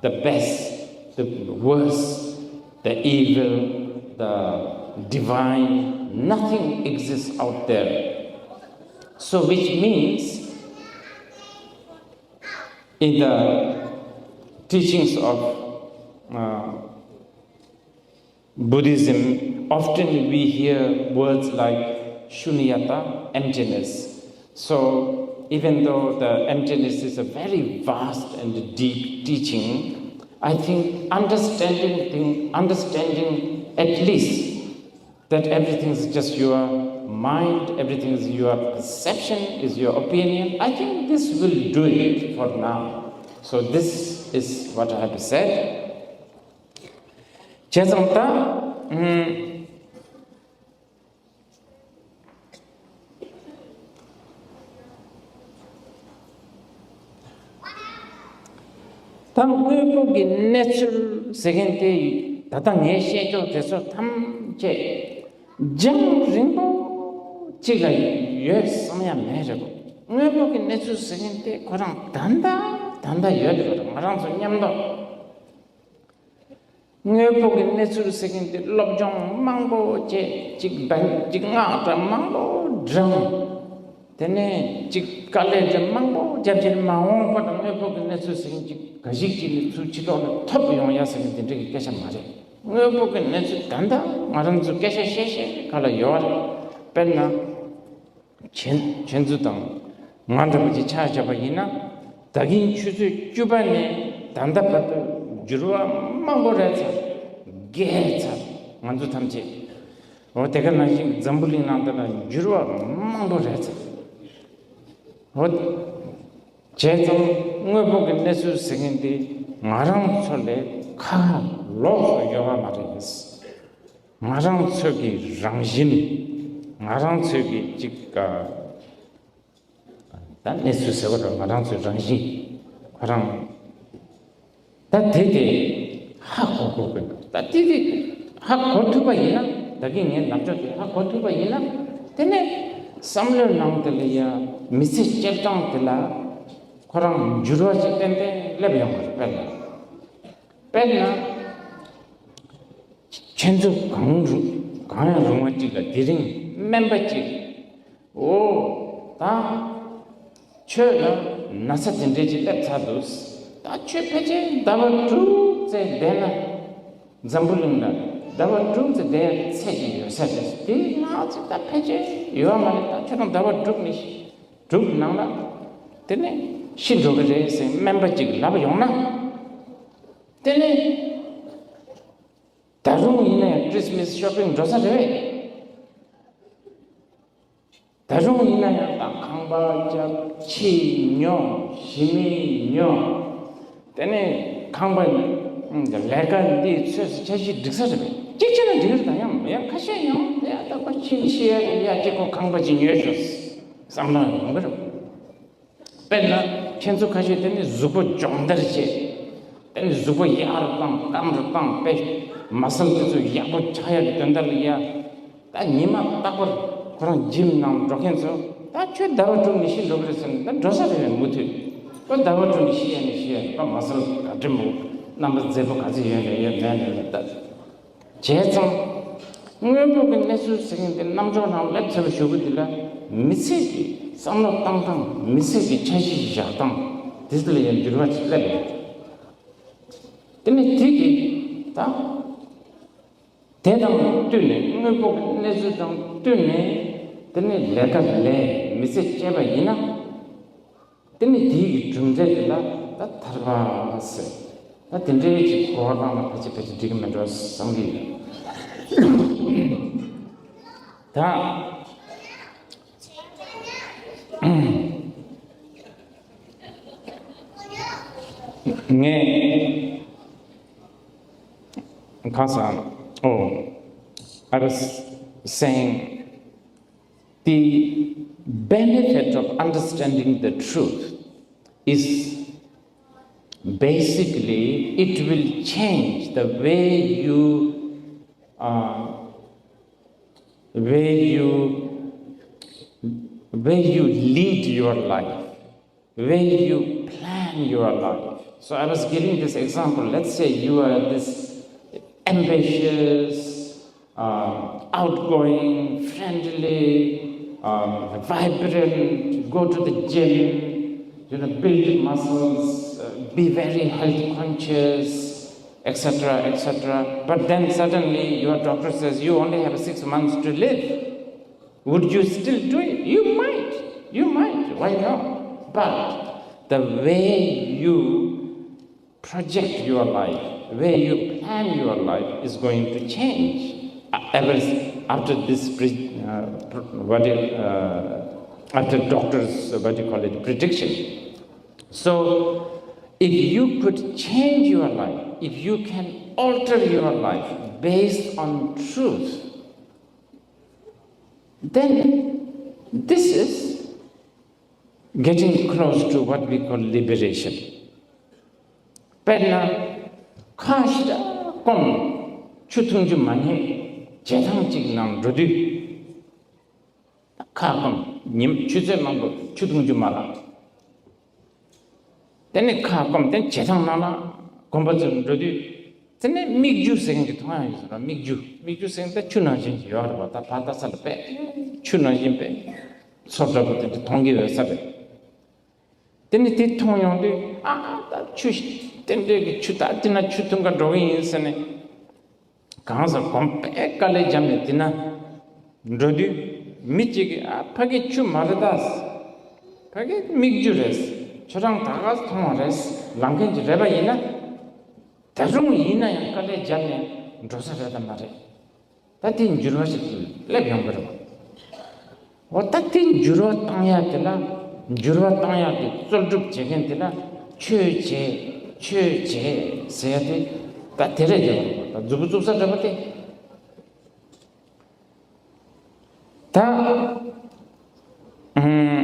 the best, the worst, the evil, the divine. Nothing exists out there. So, which means, in the teachings of uh, Buddhism, often we hear words like shunyata, emptiness. So, even though the emptiness is a very vast and deep teaching, I think understanding thing, understanding at least that everything is just your mind, everything is your perception, is your opinion, I think this will do it for now. So, this is what I have said. བྱས་ཙང་ད། ཨུམ། ད་དངོས་པོ་གི་གནས་ཚུལ་ཟེར་མཁན་དེ། ད་ལྟ་ངས་བཤད་ཕྱོགས་དེ་ཚོ་ཐམས་ཅད་རྒྱང་རིང་པོ་གཅིག་ལ་ཡོད་བསམ་ཡ་མེད་རེད་གོ། དངོས་པོ་གི་གནས་ཚུལ་ཟེར་མཁན་དེ་ཁོ་རང་ད་ལྟ་ད་ལྟ་ཡོད་རེད་པ། ང་རང་ཚོ་མཉམ་དུ། དངོས་པོ་གི་གནས་ཚུལ་ཟེར་མཁན་དེ་སློབ་སྦྱོང་མང་པོ་བྱས། གཅིག་འབད་གཅིག་སྔགས་གྲྭ་མང་པོ་བགྲངས། དེ་ནས་གཅིག་དཀའ་ལས་དེ་མང་པོ་བརྒྱབ་བྱས། མ་འོངས་པ་ལ་དངོས་པོ་གི་གནས་ཚུལ་ཟེར་མཁན་གཅིག་ག་ཞིག་ཅིག་ནས་ཚུར་ཕྱི་ལོགས་ལ་ཐོབ་ཡོང་ཡ་ཟེར་མཁན་དེ་འདྲ་གི་སྐད་ཆ་མ་རེད། དངོས་པོ་གི་གནས་ཚུལ་ད་ལྟ་ང་རང་ཚོ་སྐད་ཆ་བཤད་བཤད་ག་ལ་ཡོད་རེད། དཔེར་ན། ཁྱེད་ཁྱེད་ཚོ་དང་ང་འདྲ་པོ་ཅིག་ཆ་བཞག་པ་ཡིན་ན། ད་གིན་ཆུ་ཚོད་བཅུ་པ་ནས་ད་ལྟ་བར་དུ་འགྱུར་བ་མང་པོ་རེད་ཚར། རྒས་ཚར། ང་ཚོ་ཐམས་ཅད། འོ་དེ་ག་ནང་བཞིན་འཛམ་བུ་གླིང་ནང་ད་ལ་འགྱུར་བ་མང་པོ་རེད་ཚར། འོ། བྱས་ཙང་དངོས་པོ་གི་གནས་ཚུལ་ཟེར་མཁན་དེ་ང་རང་ཚོ་ལས་ཁ་ལོགས་སུ་ཡོད་པ་མ་རེད། ང་རང་ཚོ་གི་རང་བཞིན། ང་རང་ཚོ་གི་ཅིག་ཨ། ད་གནས་ཚུལ་ཟེར་བ་རེད། ང་རང་ཚོའི་རང་བཞིན་ཁོ་རང་ད་དེ་དེ་ཧ་གོ་དགོས་ཀྱི་འདུག་ད་དེ་དེ་ཧ་གོ་ཐུབ་པ་ཡིན་ན། ད་གིན་ངས་ནག་ཕྱོགས་དེ་ཧ་གོ་ཐུབ་པ་ཡིན་ན། དེ་ནས་བསམ་བློའི་ནང་དེ་ལ་ཡ་མི་ཚེ་སྐྱེལ་སྟངས་དེ་ལ་ཁོ་རང་འགྱུར་བ་ཅིག་ཏན་ཏན་སླེབས་ཡོང་གི་རེད། དཔེར་ན། དཔེར་ན། ཁྱེད་ཚོ་གང་རུང་གང་ཡང་རུང་བ་ཅིག་ལ་དེ་རིང་སྨན་པ་ཅིག་འོ། ད་ཁྱོད་ལ་ན་ཚ་དེ་འདྲས་ཅིག་སླེབས་ཚར་འདུག་ད་ཁྱོད་ཕལ་ཆེར་ཟླ་བ་དྲུག་ཙམ་བསྡད་ན། འཛམ་བུ་གླིང་ལ་ཟླ་བ་དྲུག་ཙམ་བསྡད་ཚད་ཅིག་ཡོད་ས་རེད། དེ་ནང་ཅིག་ད་ཕལ་ཆེར་ཡོད་མ་རེད། ད་ཁྱོད་རང་ཟླ་བ་དྲུག་ནས་དྲུག་ནང་ལ་དེ་ནས་ཤི་འགྲོ་གི་རེད་ཟེར་སྨན་པ་ཅིག་ལབ་ཡོང་ན། དེ་ནས། ད་རུང་ཡིན་ན་ཡང་Christmas shopping འགྲོ་ས་རེད་པས། ད་རུང་ཡིན་ན་ཡང་ད་ཁང་པ་རྒྱབ། ཕྱི་ཉོ། ཞི་མི་ཉོ། དེ་ནས་ཁང་པ་ལས་ཀ་འདི་ཚོས་འཆར་གཞི་སྒྲིག་ས་རེད་པས། གཅིག་བྱས་ན་འགྲིག་རེད། ད་ཡང་ཡང་ཁ་ཤས་ཡང་ཡ་ད་པ་ཕྱི་ཕྱི་ཡ་ཡ་གཅིག་ཁོ་ཁང་པ་ཅིག་ཉོས་ཤོག་བསམ་བློ་ཡོང་གི་རེད། དཔེར་ན་ཁྱེད་ཚོ་ཁ་ཤས་དེ་ནི་གཟུགས་པོ་སྦྱོང་བརྡར་བྱེད། དེ་ནི་གཟུགས་པོ་ཡག་རུ་བཏང་སྐམ་རུ་བཏང་པས་མ་སལ་དེ་ཚོ་ཡག་པོ་ཆགས་ཡག་གི་དོན་དག་ལ་ཡ། ད་ཉི་མ་རྟག་པར་ཁོ་རང་ཇིམ་ནང་འགྲོ་མཁན་ཚོ་ད་ཁྱོད་ཟླ་བ་དྲུག་ནས་ཤི་འགྲོ་གི་རེད་ཟེར་ནས་ད་འགྲོ་ས་རེད་པས། མུ་མཐུད་ཁོ་ཟླ་བ་དྲུག་ནས་ཤི་ཡ་ནས་ཤི་ཡ་རེད་པ། མ་སལ་ག་འདྲ་མོ་རྣམ་པ་མཛེས་པོ་ག་ཚོད་ཡོད་ན་ཡོད་མེད་ན་ད། བྱས་ཙང་། དངོས་པོ་གི་གནས་ཚུལ་ཟེར་མཁན་དེ་རྣམ་ཅོག་ནང་སླེབས་ཚར་བའི་གཞུག་གུ་དེ་ལ་མི་ཚེ་གི་བསམ་བློ་བཏང་སྟངས། མི་ཚེ་གི་འཆར་གཞི་བཞག་སྟངས་དེ་ཚོ་ལ་ཡང་འགྱུར་བ་ཅིག་སླེབས་ཡོད། དེ་ནི་དེ་གི་ད་དེ་དང་བསྟུན་ནས། དངོས་པོ་གི་གནས་ཚུལ་དང་བསྟུན་ནས་དེ་ནི་ལས་ཀ་ལས། མི་ཚེ་སྐྱེལ་བ་ཡིན་ན། དེ་ནི་དེའི་གི་གྲུབ་འབྲས་དེ་ལ་ད་ཐར་པ་ཟེར། ད་དེ་འདྲའི་ཅིག་གོ་བ་བླངས་ན་ཕལ་ཆེར་ཕལ་ཆེར་འགྲིག་གི་མེད་འགྲོ་བསམ་གི་ཡོད། ད་ ངས་གང་ཟེར། Oh, I was saying, the benefit of understanding the truth is basically it will change the way you uh, way you way you lead your life, way you plan your life. So I was giving this example. Let's say you are this ambitious, um, outgoing, friendly, um, vibrant, go to the gym, you know, build muscles, uh, be very health conscious, et cetera, et cetera. But then suddenly your doctor says you only have six months to live. Would you still do it? You might. You might. Why not? But the way you project your life, where you plan your life is going to change, uh, ever after this, pre- uh, what do you, uh, after doctor's, uh, what do you call it, prediction. So, if you could change your life, if you can alter your life based on truth, then this is getting close to what we call liberation. དཔེར་ན། ཁ་ཞིག་སྐོམ། ཆུ་འཐུང་རྒྱུ་མ་རྙེད། བྱེ་ཐང་གཅིག་ནང་འགྲོ་དུས། ཁ་སྐོམ། ཉིན་ཆུ་ཚོད་མང་པོ་ཆུ་འཐུང་རྒྱུ་མ་ལ། དེ་ནས་ཁ་སྐོམ་དེ་བྱེ་ཐང་ནང་ལ་དགོན་པ་ཚོར་འགྲོ་དུས། དེ་ནས་སྨིག་རྒྱུ་ཟེར་མཁན་གྱི་མཐོང་ཡག་ཡོད་ཟེར་བ། སྨིག་རྒྱུ། སྨིག་རྒྱུ་ཟེར་མཁན་ད་ཆུ་ནང་བཞིན་གྱི་ཡོད་རེད་བ། ད་ཕར་ལྟ་ས་ལ་དཔེ་ཆུ་ནང་བཞིན་དཔེ་ཚོར་འདྲ་པོ་དེ་འདྲ་མཐོང་གི་ཡོད་ས་རེད། དེ་ནས་དེ་མཐོང་ཡོང་དུས། ཨ། ད་ཆུ་རྟེན་འབྲེལ་གྱི་ཆུ། ད་དེ་ན་ཆུ་འཐུང་ག་འགྲོ་གི་ཡིན་ཟེར་ནས། གང་ཟག་གོམ་པས་དཀའ་ལས་བརྒྱབ་ནས་དེ་ན་འགྲོ་དུས། མི་གཅིག་གིས། ཨ། ཕ་གི་ཆུ་མ་རེད་ད། ཕ་གི་སྨིག་རྒྱུ་རེད། ཁྱོད་རང་ད་ག་མཐོང་བ་རེད། ལབ་མཁན་གྱི་རེད་པ་ཡིན་ན། ད་རུང་ཡིན་ན་ཡང་དཀའ་ལས་བརྒྱབ་ནས་འགྲོ་ས་རེད་དམ་མ་རེད། ད་དེ་འགྱུར་བ་ཞིག་སླེབས་ཡོང་གི་རེད་བ། འོ། ད་དེ་འགྱུར་བ་བཏང་ཡག་དེ་ལ། འགྱུར་བ་བཏང་ཡག་གི་རྩོལ་སྒྲུབ་བྱེད་མཁན་དེ་ལ། ཆོས་བྱེད། ཆོས་བྱེད་ཟེར་ཡག་དེ། ད་དེ་རེད་དེ། ད་མཛུབ་མོ་བཙུགས་ས་འདྲ་པོ་དེ། ད་ཨུམ།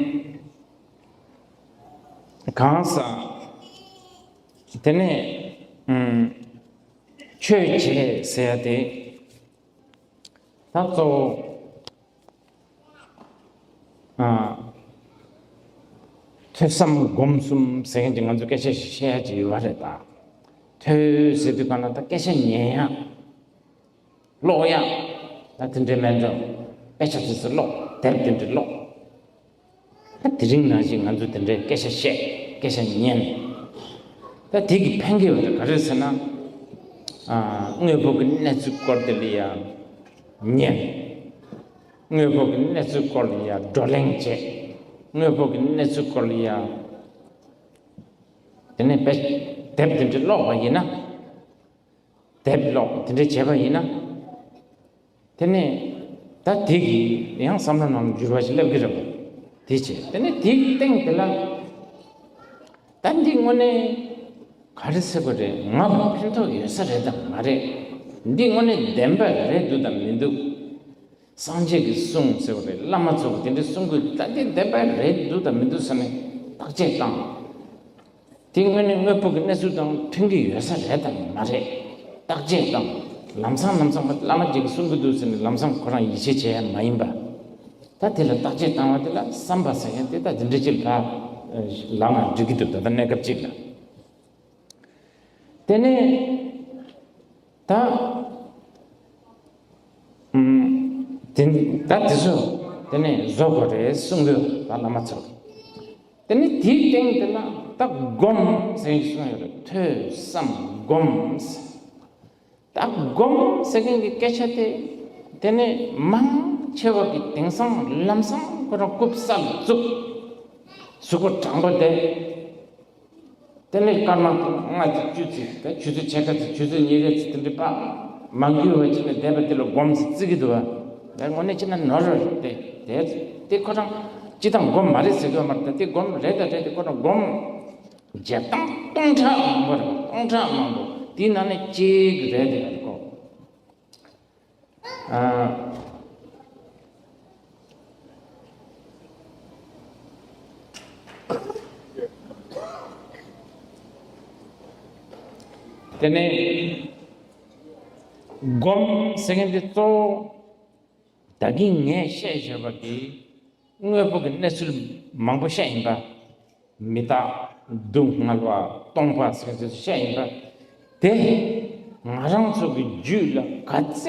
གང་ཟག་དེ་ནས་ཨུམ། ཆོས་བྱེད་ཟེར་ཡག་དེ། ད་གཙོ་བོ། ཨ། ཐོས་བསམ་སྒོམ་གསུམ་ཟེར་མཁན་གྱི་ང་ཚོ་སྐད་ཆ་ཞིག་བཤད་ཡག་ཅིག་ཡོད་པ་རེད་ད། ཐོས་ཟེར་དུས་གང་ལ་ད་སྐད་ཆ་ཉན་ཡག་ཀློག་ཡག་ད་དེ་འདྲའི་མེད་འགྲོ། དཔེ་ཆ་དེ་ཚོ་ཀློག་དེབ་དེ་འདྲ་ཀློག་ད་དེ་རིང་ནང་བཞིན་ང་ཚོ་དེ་འདྲའི་སྐད་ཆ་བཤད། སྐད་ཆ་ཉན། ད་དེ་གི་ཕན་གྱི་ཡོད་རེད། ག་རེ་ཟེར་ན། ཨ། དངོས་པོ་གི་གནས་ཚུལ་སྐོར་དེ་ལ་ཡང་ཉན། དངོས་པོ་གི་གནས་ཚུལ་སྐོར་ལ་ཡང་བགྲོ་གླེང་བྱེད། དངོས་པོ་གི་གནས་ཚུལ་སྐོར་ལ་ཡང་། དེ་ནས་དཔེ་དེབ་དེ་འདྲ་ཀློག་པ་ཡིན་ན། དེབ་ཀློག་དེ་འདྲ་བྱས་པ་ཡིན་ན། དེ་ནས་ད་དེ་གིས་ཡང་བསམ་བློ་ནང་འགྱུར་བ་ཞིག་སླེབས་ཀྱི་རེད་པ། དེ་བྱས། དེ་ནས་དེའི་སྟེང་དེ་ལ། ད་འདི་དངོས་གནས་ག་རེ་ཟེར་དགོས་རེད། ང་ལ་ཕན་ཐོགས་ཡོད་ས་རེད་དམ་མ་རེད། འདི་དངོས་གནས་བདེན་པ་རེད་འདུག་དམ་མི་འདུག་སངས་རྒྱས་ཀྱི་གསུང་ཟེར་བ་རེད། བླ་མ་ཚོ་གིས་དེ་འདྲའི་གསུང་གི། ད་འདི་བདེན་པ་རེད་འདུག་དམ་མི་འདུག་ཟེར་ནས་བརྟག་དཔྱད་བཏང་། དེ་དངོས་གནས་དངོས་པོ་གི་གནས་ཚུལ་དང་མཐུན་གྱི་ཡོད་ས་རེད་དམ་མ་རེད། བརྟག་དཔྱད་བཏང་། ལམ་སང་ལམ་སང་བླ་མ་ཅིག་གིས་གསུང་གི་འདུག་ཟེར་ནས་ལམ་སང་ཁོ་རང་ཡིད་ཆེས་བྱེད་ཡ་མ་ཡིན་པ། ད་དེ་ལ་བརྟག་དཔྱད་བཏང་བ་དེ་ལ་བསམ་པ་ཟེར་མཁན་དེ་ད་འདི་འདྲ་ཅིག་ལ་ལམ་ལ་འགྲིག་གི་འདུག་ད་ལྟ་གནས་སྐབས་ཅིག་ལ། དེ་ནས་ད། ཨུམ། དེ་ད་དེ་ཚོ་དེ་ནས་བཟོ་དགོས་རེད་གསུང་གི་ཡོད་ད་བླ་མ་ཚོ། དེ་ནས་དེའི་སྟེང་དེ་ལ་ད་སྒོམ་ཟེར་གྱི་གསུང་ཡོད་རེད། ཐོས་བསམ་སྒོམ། ད་སྒོམ་ཟེར་མཁན་གྱི་སྐད་ཆ་དེ། དེ་ནས་མང་ཆེ་བ་གིས་དེང་སང་ལམ་སང་ཁོ་རང་རྐུབ་ས་ལ་བཙུགས། གཟུགས་པོ་དྲང་པོ་བསྡད། དེ་ནས་སྐར་མ་ལྔ་ཙམ་བཅུ་ཙམ་ད་ཆུ་ཚོད་ཕྱེད་ཀ་ཙམ་ཆུ་ཚོད་ཉིན་རེ་ཙམ་དེ་འདྲ་པ་མ་འགུལ་བ་ཅིག་ལ་བསྡད་པ་དེ་ལ་སྒོམ་ཟེར་བརྩི་གི་འདུག་བ། ད་དངོས་གནས་བྱས་ན་ནོར་བ་རེད་དེ། དེ་དེ་ཁོ་རང་ སྤྱི་བཏང་སྒོམ་མ་རེད་ཟེར་གྱི་ཡོད་མ་རེད། ད་དེ་སྒོམ་རེད་ད་རེད་དེ་ཁོ་རང་སྒོམ་བྱེད་སྟངས་སྟོང་ཕྲག་མང་པོ་རེད། སྟོང་ཕྲག་མང་པོ་དེའི་ནང་ནས་གཅིག་རེད་དེ་རེད་ཁོ། ཨ། དེ་ནས་སྒོམ་ཟེར་མཁན་དེ་གཙོ་བོ་ད་གིན་ངས་བཤད་བཞག་པ་དེ་དངོས་པོ་གི་གནས་ཚུལ་མང་པོ་བཤད་ཡིན་པ། མི་རྟག་སྡུག་བསྔལ་བ་སྟོང་པ་ཟེར་ཚུལ་བཤད་ཡིན་པ། དེ་ང་རང་ཚོ་གི་རྒྱུད་ལ་ག་ཚད་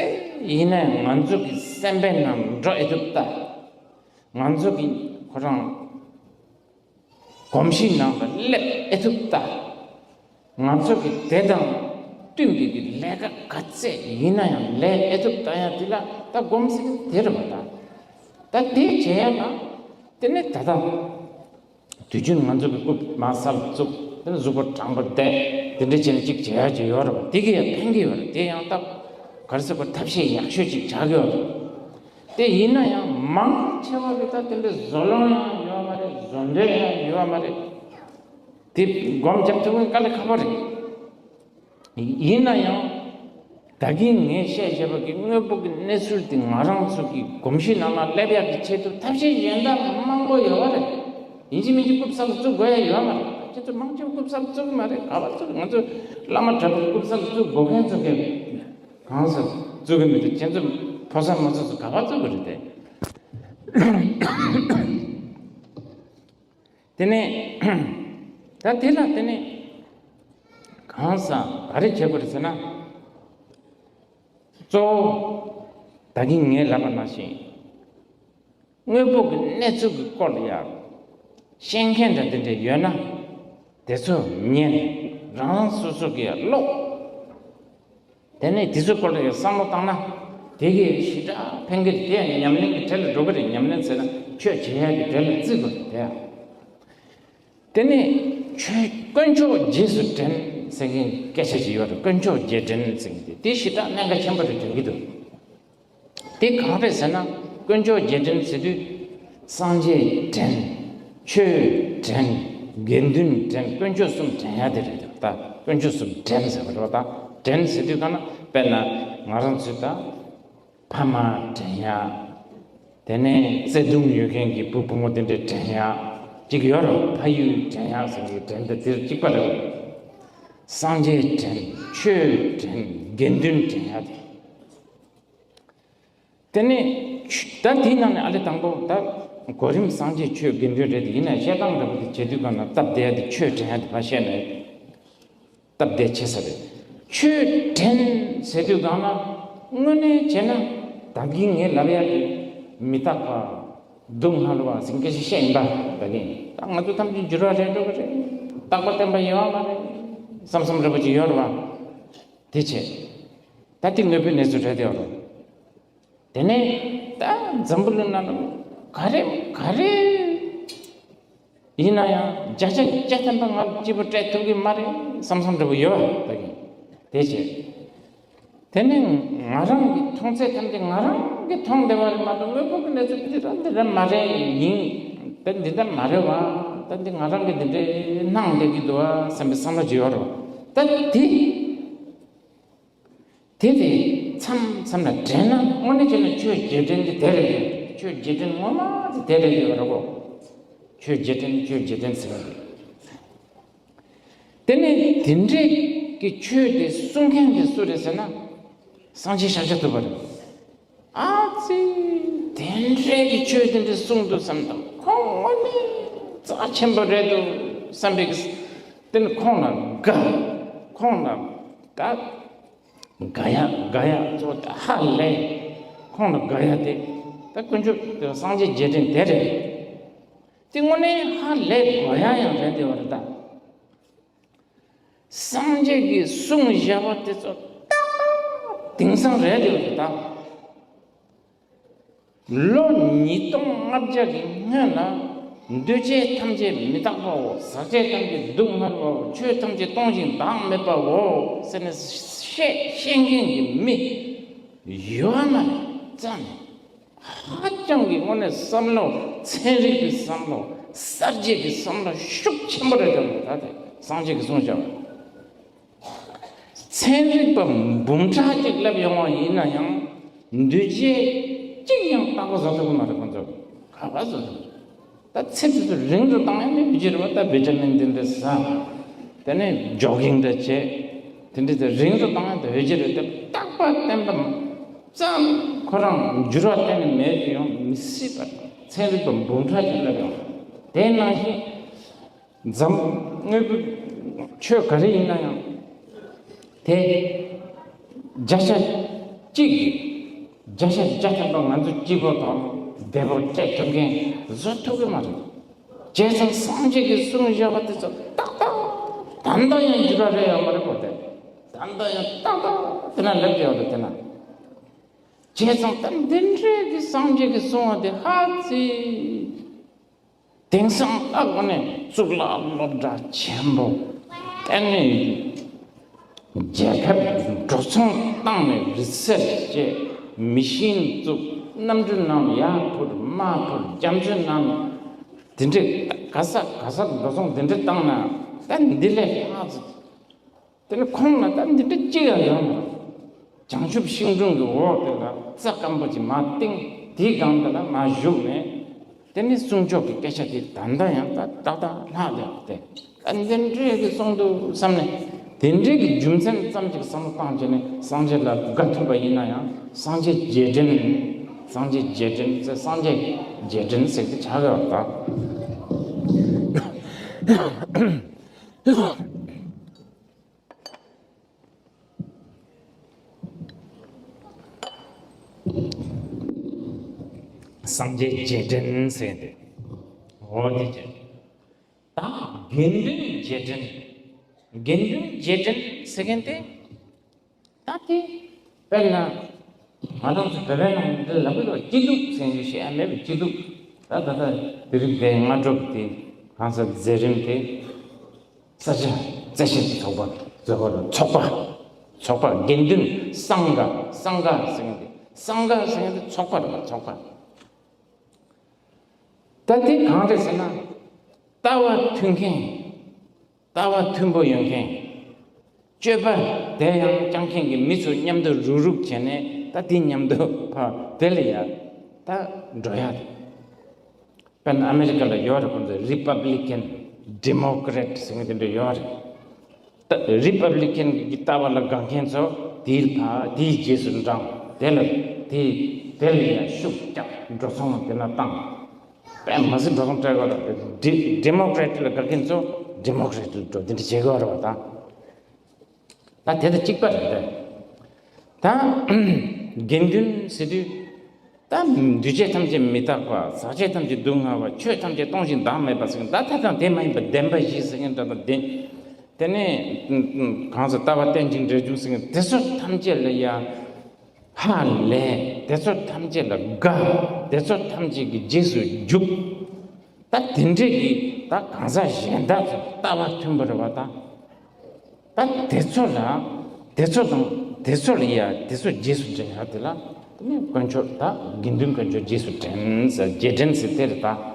ཡིན་ན་ང་ཚོ་གི་སེམས་པའི་ནང་འགྲོ་ཨེ་ཐུབ་ལྟ། ང་ཚོ་གི་ཁོ་རང་གོམས་གཤིས་ནང་ལ་སླེབས་ཨེ་ཐུབ་ལྟ། ང་ཚོ་གི་དེ་དང་བསྟུན་པའི་གི་ལས་ཀ་ག་ཚད་ཡིན་ན་ཡང་ལས་ཨེ་ཐུབ་ལྟ་ཡ་དེ་ལ་ད་སྒོམ་ཟེར་གི་དེ་རེད་པ། ད་ད་དེ་བྱེད་ཡ་ལ་དེ་ནས་ད་ལྟ། དུས་རྒྱུན་ང་ཚོ་གི་རྐུབ་མ་སར་བཙུགས། དེ་ནས་གཟུགས་པོ་དྲང་པོ་བསྡད། དེ་འདྲ་བྱས་ནས་གཅིག་བྱེད་ཡག་ཅིག་ཡོད་རེད་པ། དེ་གི་ཡང་ཕན་གི་ཡོད་རེད། དེ་ཡང་སྟབས་ག་རེ་ཟེར་དགོས། ཐབས་ཤེས་ཡག་ཤོས་ཅིག་ཆགས་ཀྱི་ཡོད་རེད། དེ་ཡིན་ན་ཡང་མང་ཆེ་བ་གི་ད་དེ་འདྲ་བཟོ་ལོང་ཡང་ཡོད་མ་རེད། བཟོ་འདྲེ་ཡང་ཡོད་མ་རེད། དེ་སྒོམ་རྒྱབ་ཐུབ་མཁན་དཀའ་ལས་ཁག་པོ་རེད། ཡིན་ན་ཡང་། ད་གིན་ངས་བཤད་བཞག་པ་གི་དངོས་པོ་གི་གནས་ཚུལ་དེ་ང་རང་ཚོ་གི་གོམས་གཤིས་ནང་ལ་སླེབས་ཡག་གི་ཆེད་དུ་ཐབས་ཤེས་གཞན་དག་མང་པོ་ཡོད་པ་རེད། ཡིན་གཅིག་མིན་གཅིག་རྐུབ་སར་བཙུགས་དགོས་ཡ་ཡོད་མ་རེད། ཁྱེད་ཚོ་མང་ཆེ་བ་རྐུབ་སར་བཙུགས་གི་མ་རེད། ག་པར་བཙུགས། ང་ཚོ་བླ་མ་གྲྭ་པ་རྐུབ་སར་བཙུགས་དགོས་མཁན་ཚོ་གི་གང་སར་བཙུགས་གི་མི་འདུག་ཁྱེད་ཚོ་ཕོ་གསར་མོ་གསར་ཚོ་ག་པར་བཙུགས་གི་རེད་དེ། དེ་ནས་ད་དེ་ལ་དེ་ནས་གང་ཟག་ག་རེ་བྱེད་དགོས་རེད་ཟེར་ན། གཙོ་བོ་ད་གིན་ངས་ལབ་པ་ནང་བཞིན་དངོས་པོ་གི་གནས་ཚུལ་གྱི་སྐོར་ལ་ཡང་ཤེས་མཁན་འདྲ་དེ་འདྲ་ཡོད་ན་དེ་ཚོ་ཉན། རང་རང་སོ་སོ་གི་ཀློག་དེ་ནས་དེ་ཚོའི་སྐོར་ལ་ཡང་བསམ་བློ་བཏང་ན་དེ་གི་ཞེ་དྲག་ཕན་གི་རེད། དེ་ཡང་ཉམས་ལེན་གྱི་གྲལ་ལ་འགྲོ་གི་རེད། ཉམས་ལེན་ཟེར་ན་ཆོས་བྱེད་ཡག་གི་གྲལ་ལ་བརྩི་དགོས་རེད། དེ་ཡང་དེ་ནས་ཆོས་དཀོན་མཆོག་རྗེས་སུ་དྲན་ཟེར་མཁན་སྐད་ཆ་ཅིག་ཡོད་རེད། དཀོན་མཆོག་རྗེས་དྲན་ཟེར་མཁན་དེ་དེ་ཞེ་དྲག་གནད་འགག་ཆེན་པོ་རེད་དྲན་གི་འདུག་དེ་གང་རེད་ཟེར་ན། དཀོན་མཆོག་རྗེས་དྲན་ཟེར་དུས་སངས་རྒྱས་དྲན། ཆོས་དྲན། དགེ་འདུན་དྲན། དཀོན་མཆོག་གསུམ་དྲན་ཡ་དེ་རེད། ད་དཀོན་མཆོག་གསུམ་དྲན་ཟེར་བ་རེད་པ། ད་དྲན་ཟེར་དུས་གང་ན་དཔེར་ན་ང་རང་ཚོས་ད་ཕ་མ་དྲན་ཡ། དེ་ནས་བརྩེ་དུང་ཡོད་མཁན་གྱི་བུ་བུ་མོ་དེ་འདྲ་དྲན་ཡ་གཅིག་ཡོད་རེད། ཕ་ཡུལ་དྲན་ཡ་ཟེར་གྱི་དྲན་དེ་དེར་གཅིག་པ་རེད། སངས་རྒྱས་དྲན། ཆོས་དྲན། དགེ་འདུན་དྲན་ཡ་དེ། དེ་ནས་ཆུ་ད་དེའི་ནང་ནས་ཨ་ལེ་དང་པོ་ད་གོ་རིམ་སངས་རྒྱས་ཆོས་དགེ་འདུན་རེད་དེ། ཡིན་ན་བཤད་སྟངས་འདྲ་པོ་དེ་བྱེད་དུས་གང་ན་སྟབས་བདེ་ཡ་དེ་ཆོས་དྲན་ཡ་དེ་ཕར་བཤད་ན་སྟབས་བདེ་ཆེ་ས་རེད། ཆོས་དྲན་ཟེར་དུས་གང་ན་དངོས་གནས་བྱས་ན་ད་གིན་ངས་ལབ་ཡ་དེ་མི་རྟག་པ་སྡུག་བསྔལ་བ་ཟེར་སྐད་ཆ་བཤད་ཡིན་པ། ད་གིན་ད་ང་ཚོ་ཐམས་ཅད་འགྱུར་བ་རེད་འགྲོ་གི་རེད། རྟག་པ་བརྟན་པ་ཡོད་མ་རེད། བསམ་བསམ་འདྲ་པོ་ཅིག་ཡོད་རེད་བ། དེ་བྱས། ད་དེ་དངོས་པོའི་གནས་ཚུལ་རེད་དེ་ཡོད་རེད། དེ་ནས་ད་འཛམ་བུ་གླིང་ནང་ལ་ག་རེ་ག་རེ་ཡིན་ན་ཡང་བརྒྱ་ཆ་བརྒྱ་ཐམ་པ་ང་སྐྱིད་པོ་སྤྲད་ཐུབ་ཀྱི་མ་རེད་བསམ་བསམ་འདྲ་པོ་ཡོད་པ་ད་གིན་དེ་བྱས། དེ་ནས་ང་རང་གི་མཐོང་ཚད་ཐམས་ཅད་ང་རང་གིས་མཐོང་བསྡད་པ་རེད་མ་གཏོགས་དངོས་པོ་གི་གནས་ཚུལ་འདི་རང་འདི་འདྲ་མ་རེད། ཡིན་ད་འདི་འདྲ་མ་རེད་བ། ད་འདི་ང་རང་གིས་འདི་འདྲའི་སྣང་བསྡད་ཀྱི་འདུག་བ་བསམ་པའི་བསམ་བློ་ཅིག་ཡོད་རེད་བ། ད་དེ། དེ་དེ་མཚམས་མཚམས་ལ་དྲན་ན་དངོས་གནས་བྱས་ན་ཆོས་རྗེས་དྲན་དེ་དེ་རེད་དེ། ཆོས་རྗེས་དྲན་ངོ་མ་དེ་དེ་རེད་དེ་རོ་གོ། ཆོས་རྗེས་དྲན་ཆོས་རྗེས་དྲན་ཟེར་བ་དེ། དེ་ནས་དེ་འདྲས་ཀྱི་ཆོས་དེ་གསུང་མཁན་དེ་སུ་རེད་ཟེར་ན། སངས་རྒྱས་ཤཱཀྱ་ཐུབ་པ་རེད། ཨ་ཙི། དེ་འདྲས་ཀྱི་ཆོས་དེ་འདྲས་གསུང་འདུག་བསམ་དང་ཁོང་དངོས་གནས་རྩ་ཆེན་པོ་རེད་འདུག་བསམ་པའི་གི། དེ་ནི་ཁོང་ལ་དགའ། ཁོང་ལ་དགའ། དགའ་ཡ་དགའ་ཡ་གཙོ་བོ་ཧ་ལས། ཁོང་ལ་དགའ་ཡ་དེ་ད་དཀོན་མཆོག་དེ་སངས་རྒྱས་རྗེས་དྲན་དེ་རེད། དེ་དངོས་གནས་ཧ་ལས་དགོས་ཡ་ཡང་རེད་དེ་བ་རེད་ད། སངས་རྒྱས་ཀྱིས་གསུངས་བཞག་པ་དེ་ཚོ་ཏག་ཏག་དེང་སང་རེད་དེ་བ་རེད་ད། ལོ་ཉིས་སྟོང་ལྔ་བརྒྱ་གི་སྔོན་ལ། འདུས་བྱས་ཐམས་ཅད་མི་རྟག་པའོ། ཟག་བཅས་ཐམས་ཅད་སྡུག་བསྔལ་བའོ། ཆོས་ཐམས་ཅད་སྟོང་ཞིང་བདག་མེད་པའོ་ཟེར་ནས་བཤད་བཤད་མཁན་གྱི་མི་ཡོད་མ་རེད་རྩ་ནས། ཧ་ཅང་གི་དངོས་གནས་བསམ་བློ་ ཚན་རིག་གི་བསམ་བློ། གསར་བརྗེ་གི་བསམ་བློ་ཤུགས་ཆེན་པོ་རེད་དམ། ད་དེ་སངས་རྒྱས་ཀྱིས་གསུངས་བཞག་པ། ཚན་རིག་པ་འབུམ་ཕྲག་གཅིག་སླེབས་ཡོང་བ་ཡིན་ན་ཡང་། འདུས་བྱས་གཅིག་ཡང་རྟག་པ་བཟོ་ཐུབ་ཀྱི་མ་རེད་ཁོང་ཚོ། ག་པར་བཟོ་ཐུབ། ད་ཚེ་དེ་ཚོ་རིང་དུ་བཏང་ཡང་ནི་འདུས་བྱས་རེད་པ། ད་བི་ཊ་མིན་དེ་འདྲ་ཟ། དེ་ནས་ཇོ་གིང་འདྲ་བྱས། དེ་འདྲ་དེ་རིང་དུ་བཏང་ཡང་ད་འདུས་བྱས་རེད་དེ། རྟག་པ་བརྟན་པ་ཙམ་ཁོ་རང་འགྱུར་བ་གཏན་ནས་མེད་དུ་ཡོང་མི་སྲིད་པ། ཚན་རིག་པ་འབུམ་ཕྲག་གཅིག་སླེབས་ཡོང་། དེ་ནང་བཞིན། འཛམ། དངོས་པོའི་ཆོས་ག་རེ་ཡིན་ན་ཡང་། དེ་བརྒྱ་ཆ་གཅིག་གིས། བརྒྱ་ཆ་བརྒྱ་ཐམ་པ་ང་ཚོ་སྐྱིད་པོ་དང་བདེ་པོ་སྤྲད་ཐུབ་མཁན་བཟོ་ཐུབ་ཀྱི་མ་རེད། བྱས་ཙང་སངས་རྒྱས་ཀྱིས་གསུངས་བཞག་པ་དེ་ཚོ་ཏག་ཏག་ད་ལྟ་ཡང་འགྱུར་བ་རེ་ཡོད་མ་རེད་པ། དེ་ད་ལྟ་ཡང་ཏག་ཏག་དེ་ན་སླེབས་ཡོད་རེད། དེ་ན། བྱས་ཙང་ད་འདི་འདྲའི་གི་སངས་རྒྱས་ཀྱིས་གསུངས་པ་དེ་ཧ་ཙི། དེང་སང་ཨ་ཁོ་ནས་གཙུག་ལག་སློབ་གྲྭ་ཆེན་པོ་བཏོན་ནས། རྒྱལ་ཁབ་འགྲོ་སོང་བཏང་ནས་རི་སེར་ཆི་བྱས། མི་ཤིན་བཙུགས། གནམ་གྲུ་ནང་ཡར་འཕུར་མར་འཕུར། རྒྱ་མཚོའི་ནང་དེ་འདྲས་ག་ས་ག་ས་འགྲོ་སོང་དེ་འདྲས་བཏང་ན། ད་འདི་ལས་ལྷག་ཙམ། དེ་ནི་ཁོང་ལ་ད་འདི་འདྲ་གཅིག་ཡང་ཡོང་མ་རེད། བྱང་ཆུབ་ཤིང་དྲུང་གི་འོག་དེ་ལ་རྩྭ་སྐམ་པོ་ཅིག་མར་བཏིང་། དེའི་སྒང་དེ་ལ་མར་བཞུགས་ནས། དེ་ནི་གསུང་ཆོས་ཀྱི་སྐད་ཆ་དེ་ད་ལྟ་ཡང་ད་ཏག་ཏག་ལྷག་ཡོད་དེ། ད་འདི་འདྲའི་གི་གསུང་འདུག་བསམ་ནས། དེ་འདྲའི་གི་རྒྱུ་མཚན་ཙམ་ཅིག་བསམ་བློ་བཏང་བྱས་ནས་སངས་རྒྱས་ལ་དགའ་ཐུབ་པ་ཡིན་ན་ཡང་། སངས་རྒྱས་རྗེས་དྲན། སངས་རྒྱས་རྗེས་དྲན་ཟེར། སངས་རྒྱས་རྗེས་དྲན་ཟེར་གི་ཆགས་ཡོད་ད། སངས་རྒྱས་རྗེས་དྲན་ཟེར་ཏེ། འོ་དེ་བྱས། ད་དགེ་འདུན་རྗེས་དྲན། དགེ་འདུན་རྗེས་དྲན་ཟེར་མཁན་དེ། ད་དེ་དཔེར་ན། ང་རང་ཚོ་བོད་པའི་ནང་འདི་ལབ་གི་འདུག་སྐྱིད་སྡུག་ཟེར་རྒྱུ་ཞིག་ཨ་མེད་པའི་སྐྱིད་སྡུག་ད་ད་ད་དེ་རིང་དེ་སྔ་དྲོ་དེ་གང་ཟག་མཛད་རིམ་དེ། ས་སྐྱ་བཙན་བྱོལ་གྱི་ཚོགས་པ་ཚོགས་པ་ཚོགས་པ་དགེ་འདུན་སངྒ། སངྒ་ཟེར་མཁན་དེ། སངྒ་ཟེར་མཁན་དེ་ཚོགས་པ་རེད་པ། ཚོགས་པ། ད་དེ་གང་རེད་ཟེར་ན། ལྟ་བ་མཐུན་མཁན། ལྟ་བ་མཐུན་པོ་ཡོད་མཁན། སྤྱོད་པ་དེ་ཡང་བསྐྱངས་མཁན་གྱི་མི་ཚོ་མཉམ་དུ་རུག་རུག་བྱས་ནས། ད་དེ་མཉམ་དུ་ཕར་དེ་ལ་ཡ་ད་འགྲོ་ཡ་རེད། དཔེར་ན་ཨ་མེ་རི་ཀ་ལ་ཡོད་རེད། ཁོང་ཚོ་རི་པབ་ལི་ཀན། ཌི་མོ་ཀེ་རེ་ཊི་ཟེར་མཁན་དེ་འདྲ་ཡོད་རེད། ད་རི་པབ་ལི་ཀན་གྱི་ལྟ་བ་ལ་དགའ་མཁན་ཚོ་དེའི་ཕ་དེའི་རྗེས་སུ་འབྲངས། དེ་ལ་དེ་དེ་ལ་ཡང་ཤུགས་རྒྱབ། འགྲོ་སོང་དེ་ན་བཏང་། དཔེ་མ་སྲིད་འགྲོ་སོང་སྤྲད་དགོས་རེད། ཌི་ཌི་མོ་ཀེ་རེ་ཊི་ལ་དགའ་མཁན་ཚོ་ཌི་མོ་ཀེ་རེ་ཊི་ལ་འགྲོ། དེ་འདྲ་བྱེད་དགོས་རེད་པ། ད་ད་དེ་དང་གཅིག་པ་རེད་དེ། ད་དགེ་འདུན་ཟེར་དུས། ད་འདུས་བྱས་ཐམས་ཅད་མི་རྟག་པ། ཟག་བཅས་ཐམས་ཅད་སྡུག་བསྔལ་བ། ཆོས་ཐམས་ཅད་སྟོང་ཞིང་བདག་མེད་པ་ཟེར་མཁན། ད་ད་ཐང་དེ་མ་ཡིན་པ་བདེན་པ་བཞི་ཟེར་མཁན་འདྲ་དང་། བདེན། དེ་ནས་གང་ཟག་ལྟ་བ་རྟེན་ཅིང་འབྲེལ་འབྱུང་ཟེར་མཁན། དེ་ཚོ་ཐམས་ཅད་ལ་ཡ་ཧ་ལས། དེ་ཚོ་ཐམས་ཅད་ལ་དགའ། དེ་ཚོ་ཐམས་ཅད་ཀྱི་རྗེས་སུ་རྒྱུག། ད་དེ་འདྲས་ཀྱི་ད་གང་ཟག་གཞན་དག་ཚོ་ལྟ་བ་མཐུན་པོ་རེད་པ། ད་ད་དེ་ཚོ་ལ། དེ་ཚོ་དང་དེ་ཚོ་ལ་ཡ་དེ་ཚོ་རྗེས་སུ་འབྲང་ཡ་དེ་ལ། དེ་ནས་དཀོན་མཆོག་ད་དགེ་འདུན་དཀོན་མཆོག་རྗེས་སུ་དྲན་ཟེར། རྗེས་དྲན་ཟེར་དེ་རེད་ད།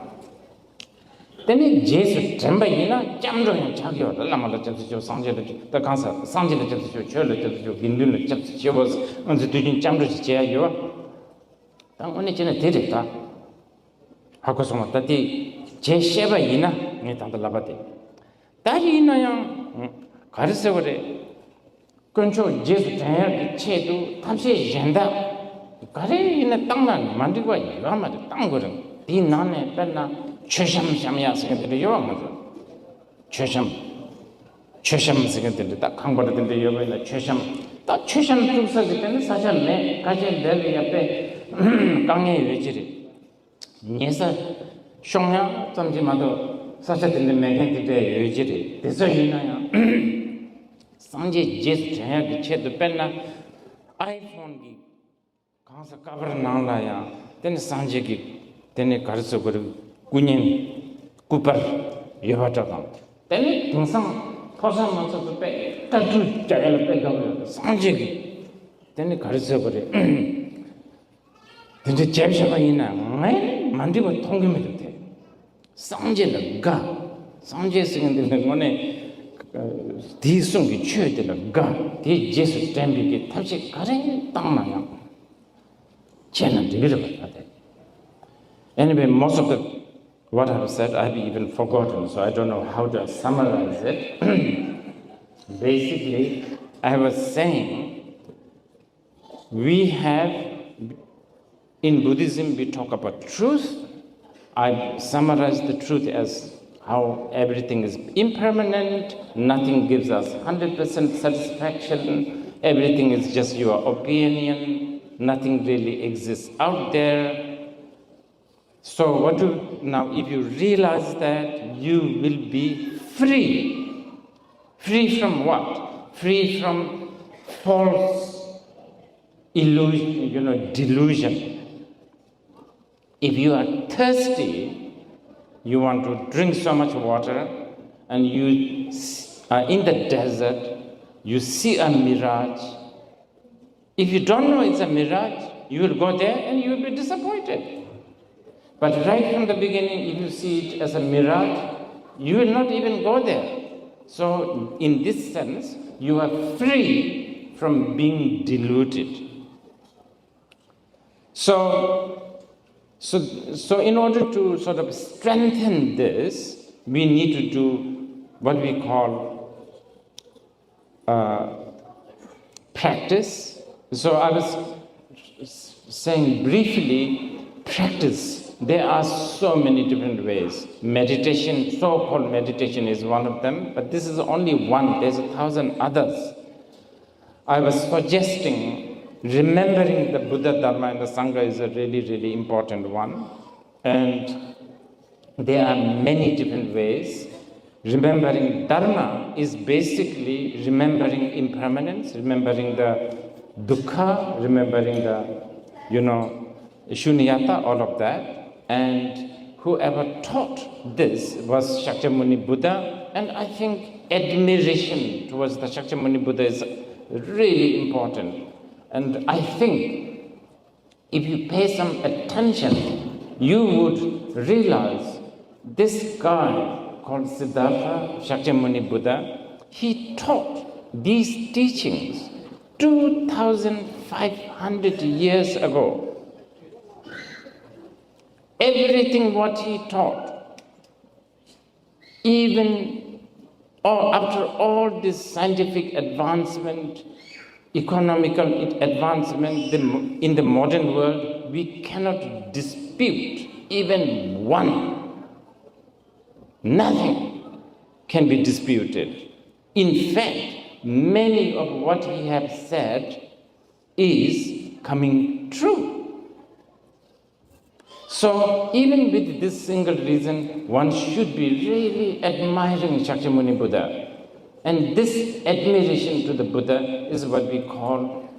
དེ་ནས་རྗེས་སུ་དྲན་པ་ཡིན་ན་སྐྱབས་འགྲོ་ཡང་ཆགས་ཀྱི་ཡོད་རེད། བླ་མ་ལ་སྐྱབས་སུ་མཆིའོ། སངས་རྒྱས་ལ་སྐྱབས། ད་གང་ཟག་སངས་རྒྱས་ལ་སྐྱབས་སུ་མཆིའོ། ཆོས་ལ་སྐྱབས་སུ་མཆིའོ། དགེ་འདུན་ལ་སྐྱབས་སུ་མཆིའོ་ཟེར། ང་ཚོ་དུས་རྒྱུན་སྐྱབས་འགྲོ་ཞིག་བྱེད་ཡ་ཡོད། ད་དངོས་གནས་བྱས་ན་དེ་རེད་ད། ཧ་གོ་སོང་བ། ད་དེ་བྱས་བཤད་པ་ཡིན་ན། ངས་ད་ལྟ་ལབ་པ་དེ། ད་ཡིན་ན་ཡང་ག་རེ་ཟེར་བ་རེད། དཀོན་མཆོག་རྗེས་སུ་དྲན་ཡག་གི་ཆེད་དུ་ཐབས་ཤེས་གཞན་དག་ག་རེ་ཡིན་ན་བཏང་ན་མ་འགྲིག་པ་ཡོད་མ་རེད། བཏང་དགོས་རེད། དེའི་ནང་ནས་དཔེར་ན་མཆོད་བཤམས་བཤམས་ཡག་ཟེར་མཁན་དེ་འདྲ་ཡོད་པ། ང་ཚོ་མཆོད་བཤམས། མཆོད་བཤམས་ཟེར་མཁན་དེ་འདྲ། ད་ཁང་པ་རེ་དེ་འདྲ་ཡོད་པ་ཡིན་ན་མཆོད་བཤམས། ད་མཆོད་བཤམས་བཙུགས་ས་ཟེར་དེ་ནི་ས་ཆ་མེད། ཁ་ཤས་དེ་ལ་ཡ་དཔེ་དཀའ་ངལ་ཡོད་ཀྱི་རེད། ཉལ་ས་ཤོང་ཡག་ཙམ་གྱིས་མ་གཏོགས་ས་ཆ་དེ་འདྲ་མེད་མཁན་དེ་འདྲ་ཡོད་ཀྱི་རེད། དེ་ཚོ་ཡིན་ན་ཡང་སངས་རྒྱས་རྗེས་སུ་དྲན་ཡག་གི་ཆེད་དུ། དཔེར་ན་ཨའི་ཕོན་གྱི་གང་ཟག་ཀ་བར་ནང་ལ་ཡང་དེ་ནི་སངས་རྒྱས་ཀྱི་དེ་ནི་ག་རེ་ཟེར་དགོས་རེད། སྐུ་བརྙན་སྐུ་པར་ཡོད་པ་འདྲ་དང་། དེ་ནི་དེང་སང་ཕོ་གསར་མང་ཚོགས་ཚོ་དཔེ་ལྟ་སྐྱོ་རྒྱག་ཡ་ལ་དཔེ་དགའ་པོ་ཡོད། སངས་རྒྱས་ཀྱི་དེ་ནི་ག་རེ་ཟེར་དགོས་རེད། དེ་འདྲ་བྱས་བཞག་པ་ཡིན་ན་ངས་མ་འགྲིག་པ་མཐོང་གི་མི་འདུག། སངས་རྒྱས་ལ་དགའ། སངས་རྒྱས་ཟེར་མཁན་དེ་ལ་དངོས་གནས་དེའི་གསུང་གི་ཆོས་དེ་ལ་དགའ། དེའི་རྗེས་སུ་དྲན་པའི་གི་ཐབས་ཤེས་ག་རེ་བཏང་ན་ཡང་བྱས་ན་འགྲིག་གི་རེད་པ། ད་དེ། Anyway, most of the what I've said, I've even forgotten, so I don't know how to summarize it. Basically, I was saying, we have, in Buddhism, we talk about truth. I summarize the truth as how everything is impermanent, nothing gives us hundred percent satisfaction, everything is just your opinion, nothing really exists out there. So what do, now, if you realize that, you will be free. Free from what? Free from false illusion, you know, delusion. If you are thirsty, you want to drink so much water, and you s- are in the desert, you see a mirage, if you don't know it's a mirage, you will go there and you will be disappointed. But right from the beginning, if you see it as a mirage, you will not even go there. So, in this sense, you are free from being deluded. So, so, so in order to sort of strengthen this, we need to do what we call uh, practice. So I was s- saying briefly, practice. There are so many different ways. Meditation, so-called meditation, is one of them, but this is only one. There's a thousand others. I was suggesting remembering the Buddha, Dharma, and the Sangha is a really, really important one. And there are many different ways. Remembering Dharma is basically remembering impermanence, remembering the dukkha, remembering the, you know, shunyata, all of that. And whoever taught this was Shakyamuni Buddha, and I think admiration towards the Shakyamuni Buddha is really important. And I think if you pay some attention, you would realize this guy called Siddhartha Shakyamuni Buddha, he taught these teachings two thousand five hundred years ago. Everything what he taught, even all, after all this scientific advancement, economical advancement, the, in the modern world, we cannot dispute even one. Nothing can be disputed. In fact, many of what he have said is coming true. So, even with this single reason, one should be really admiring Shakyamuni Buddha. And this admiration to the Buddha is what we call,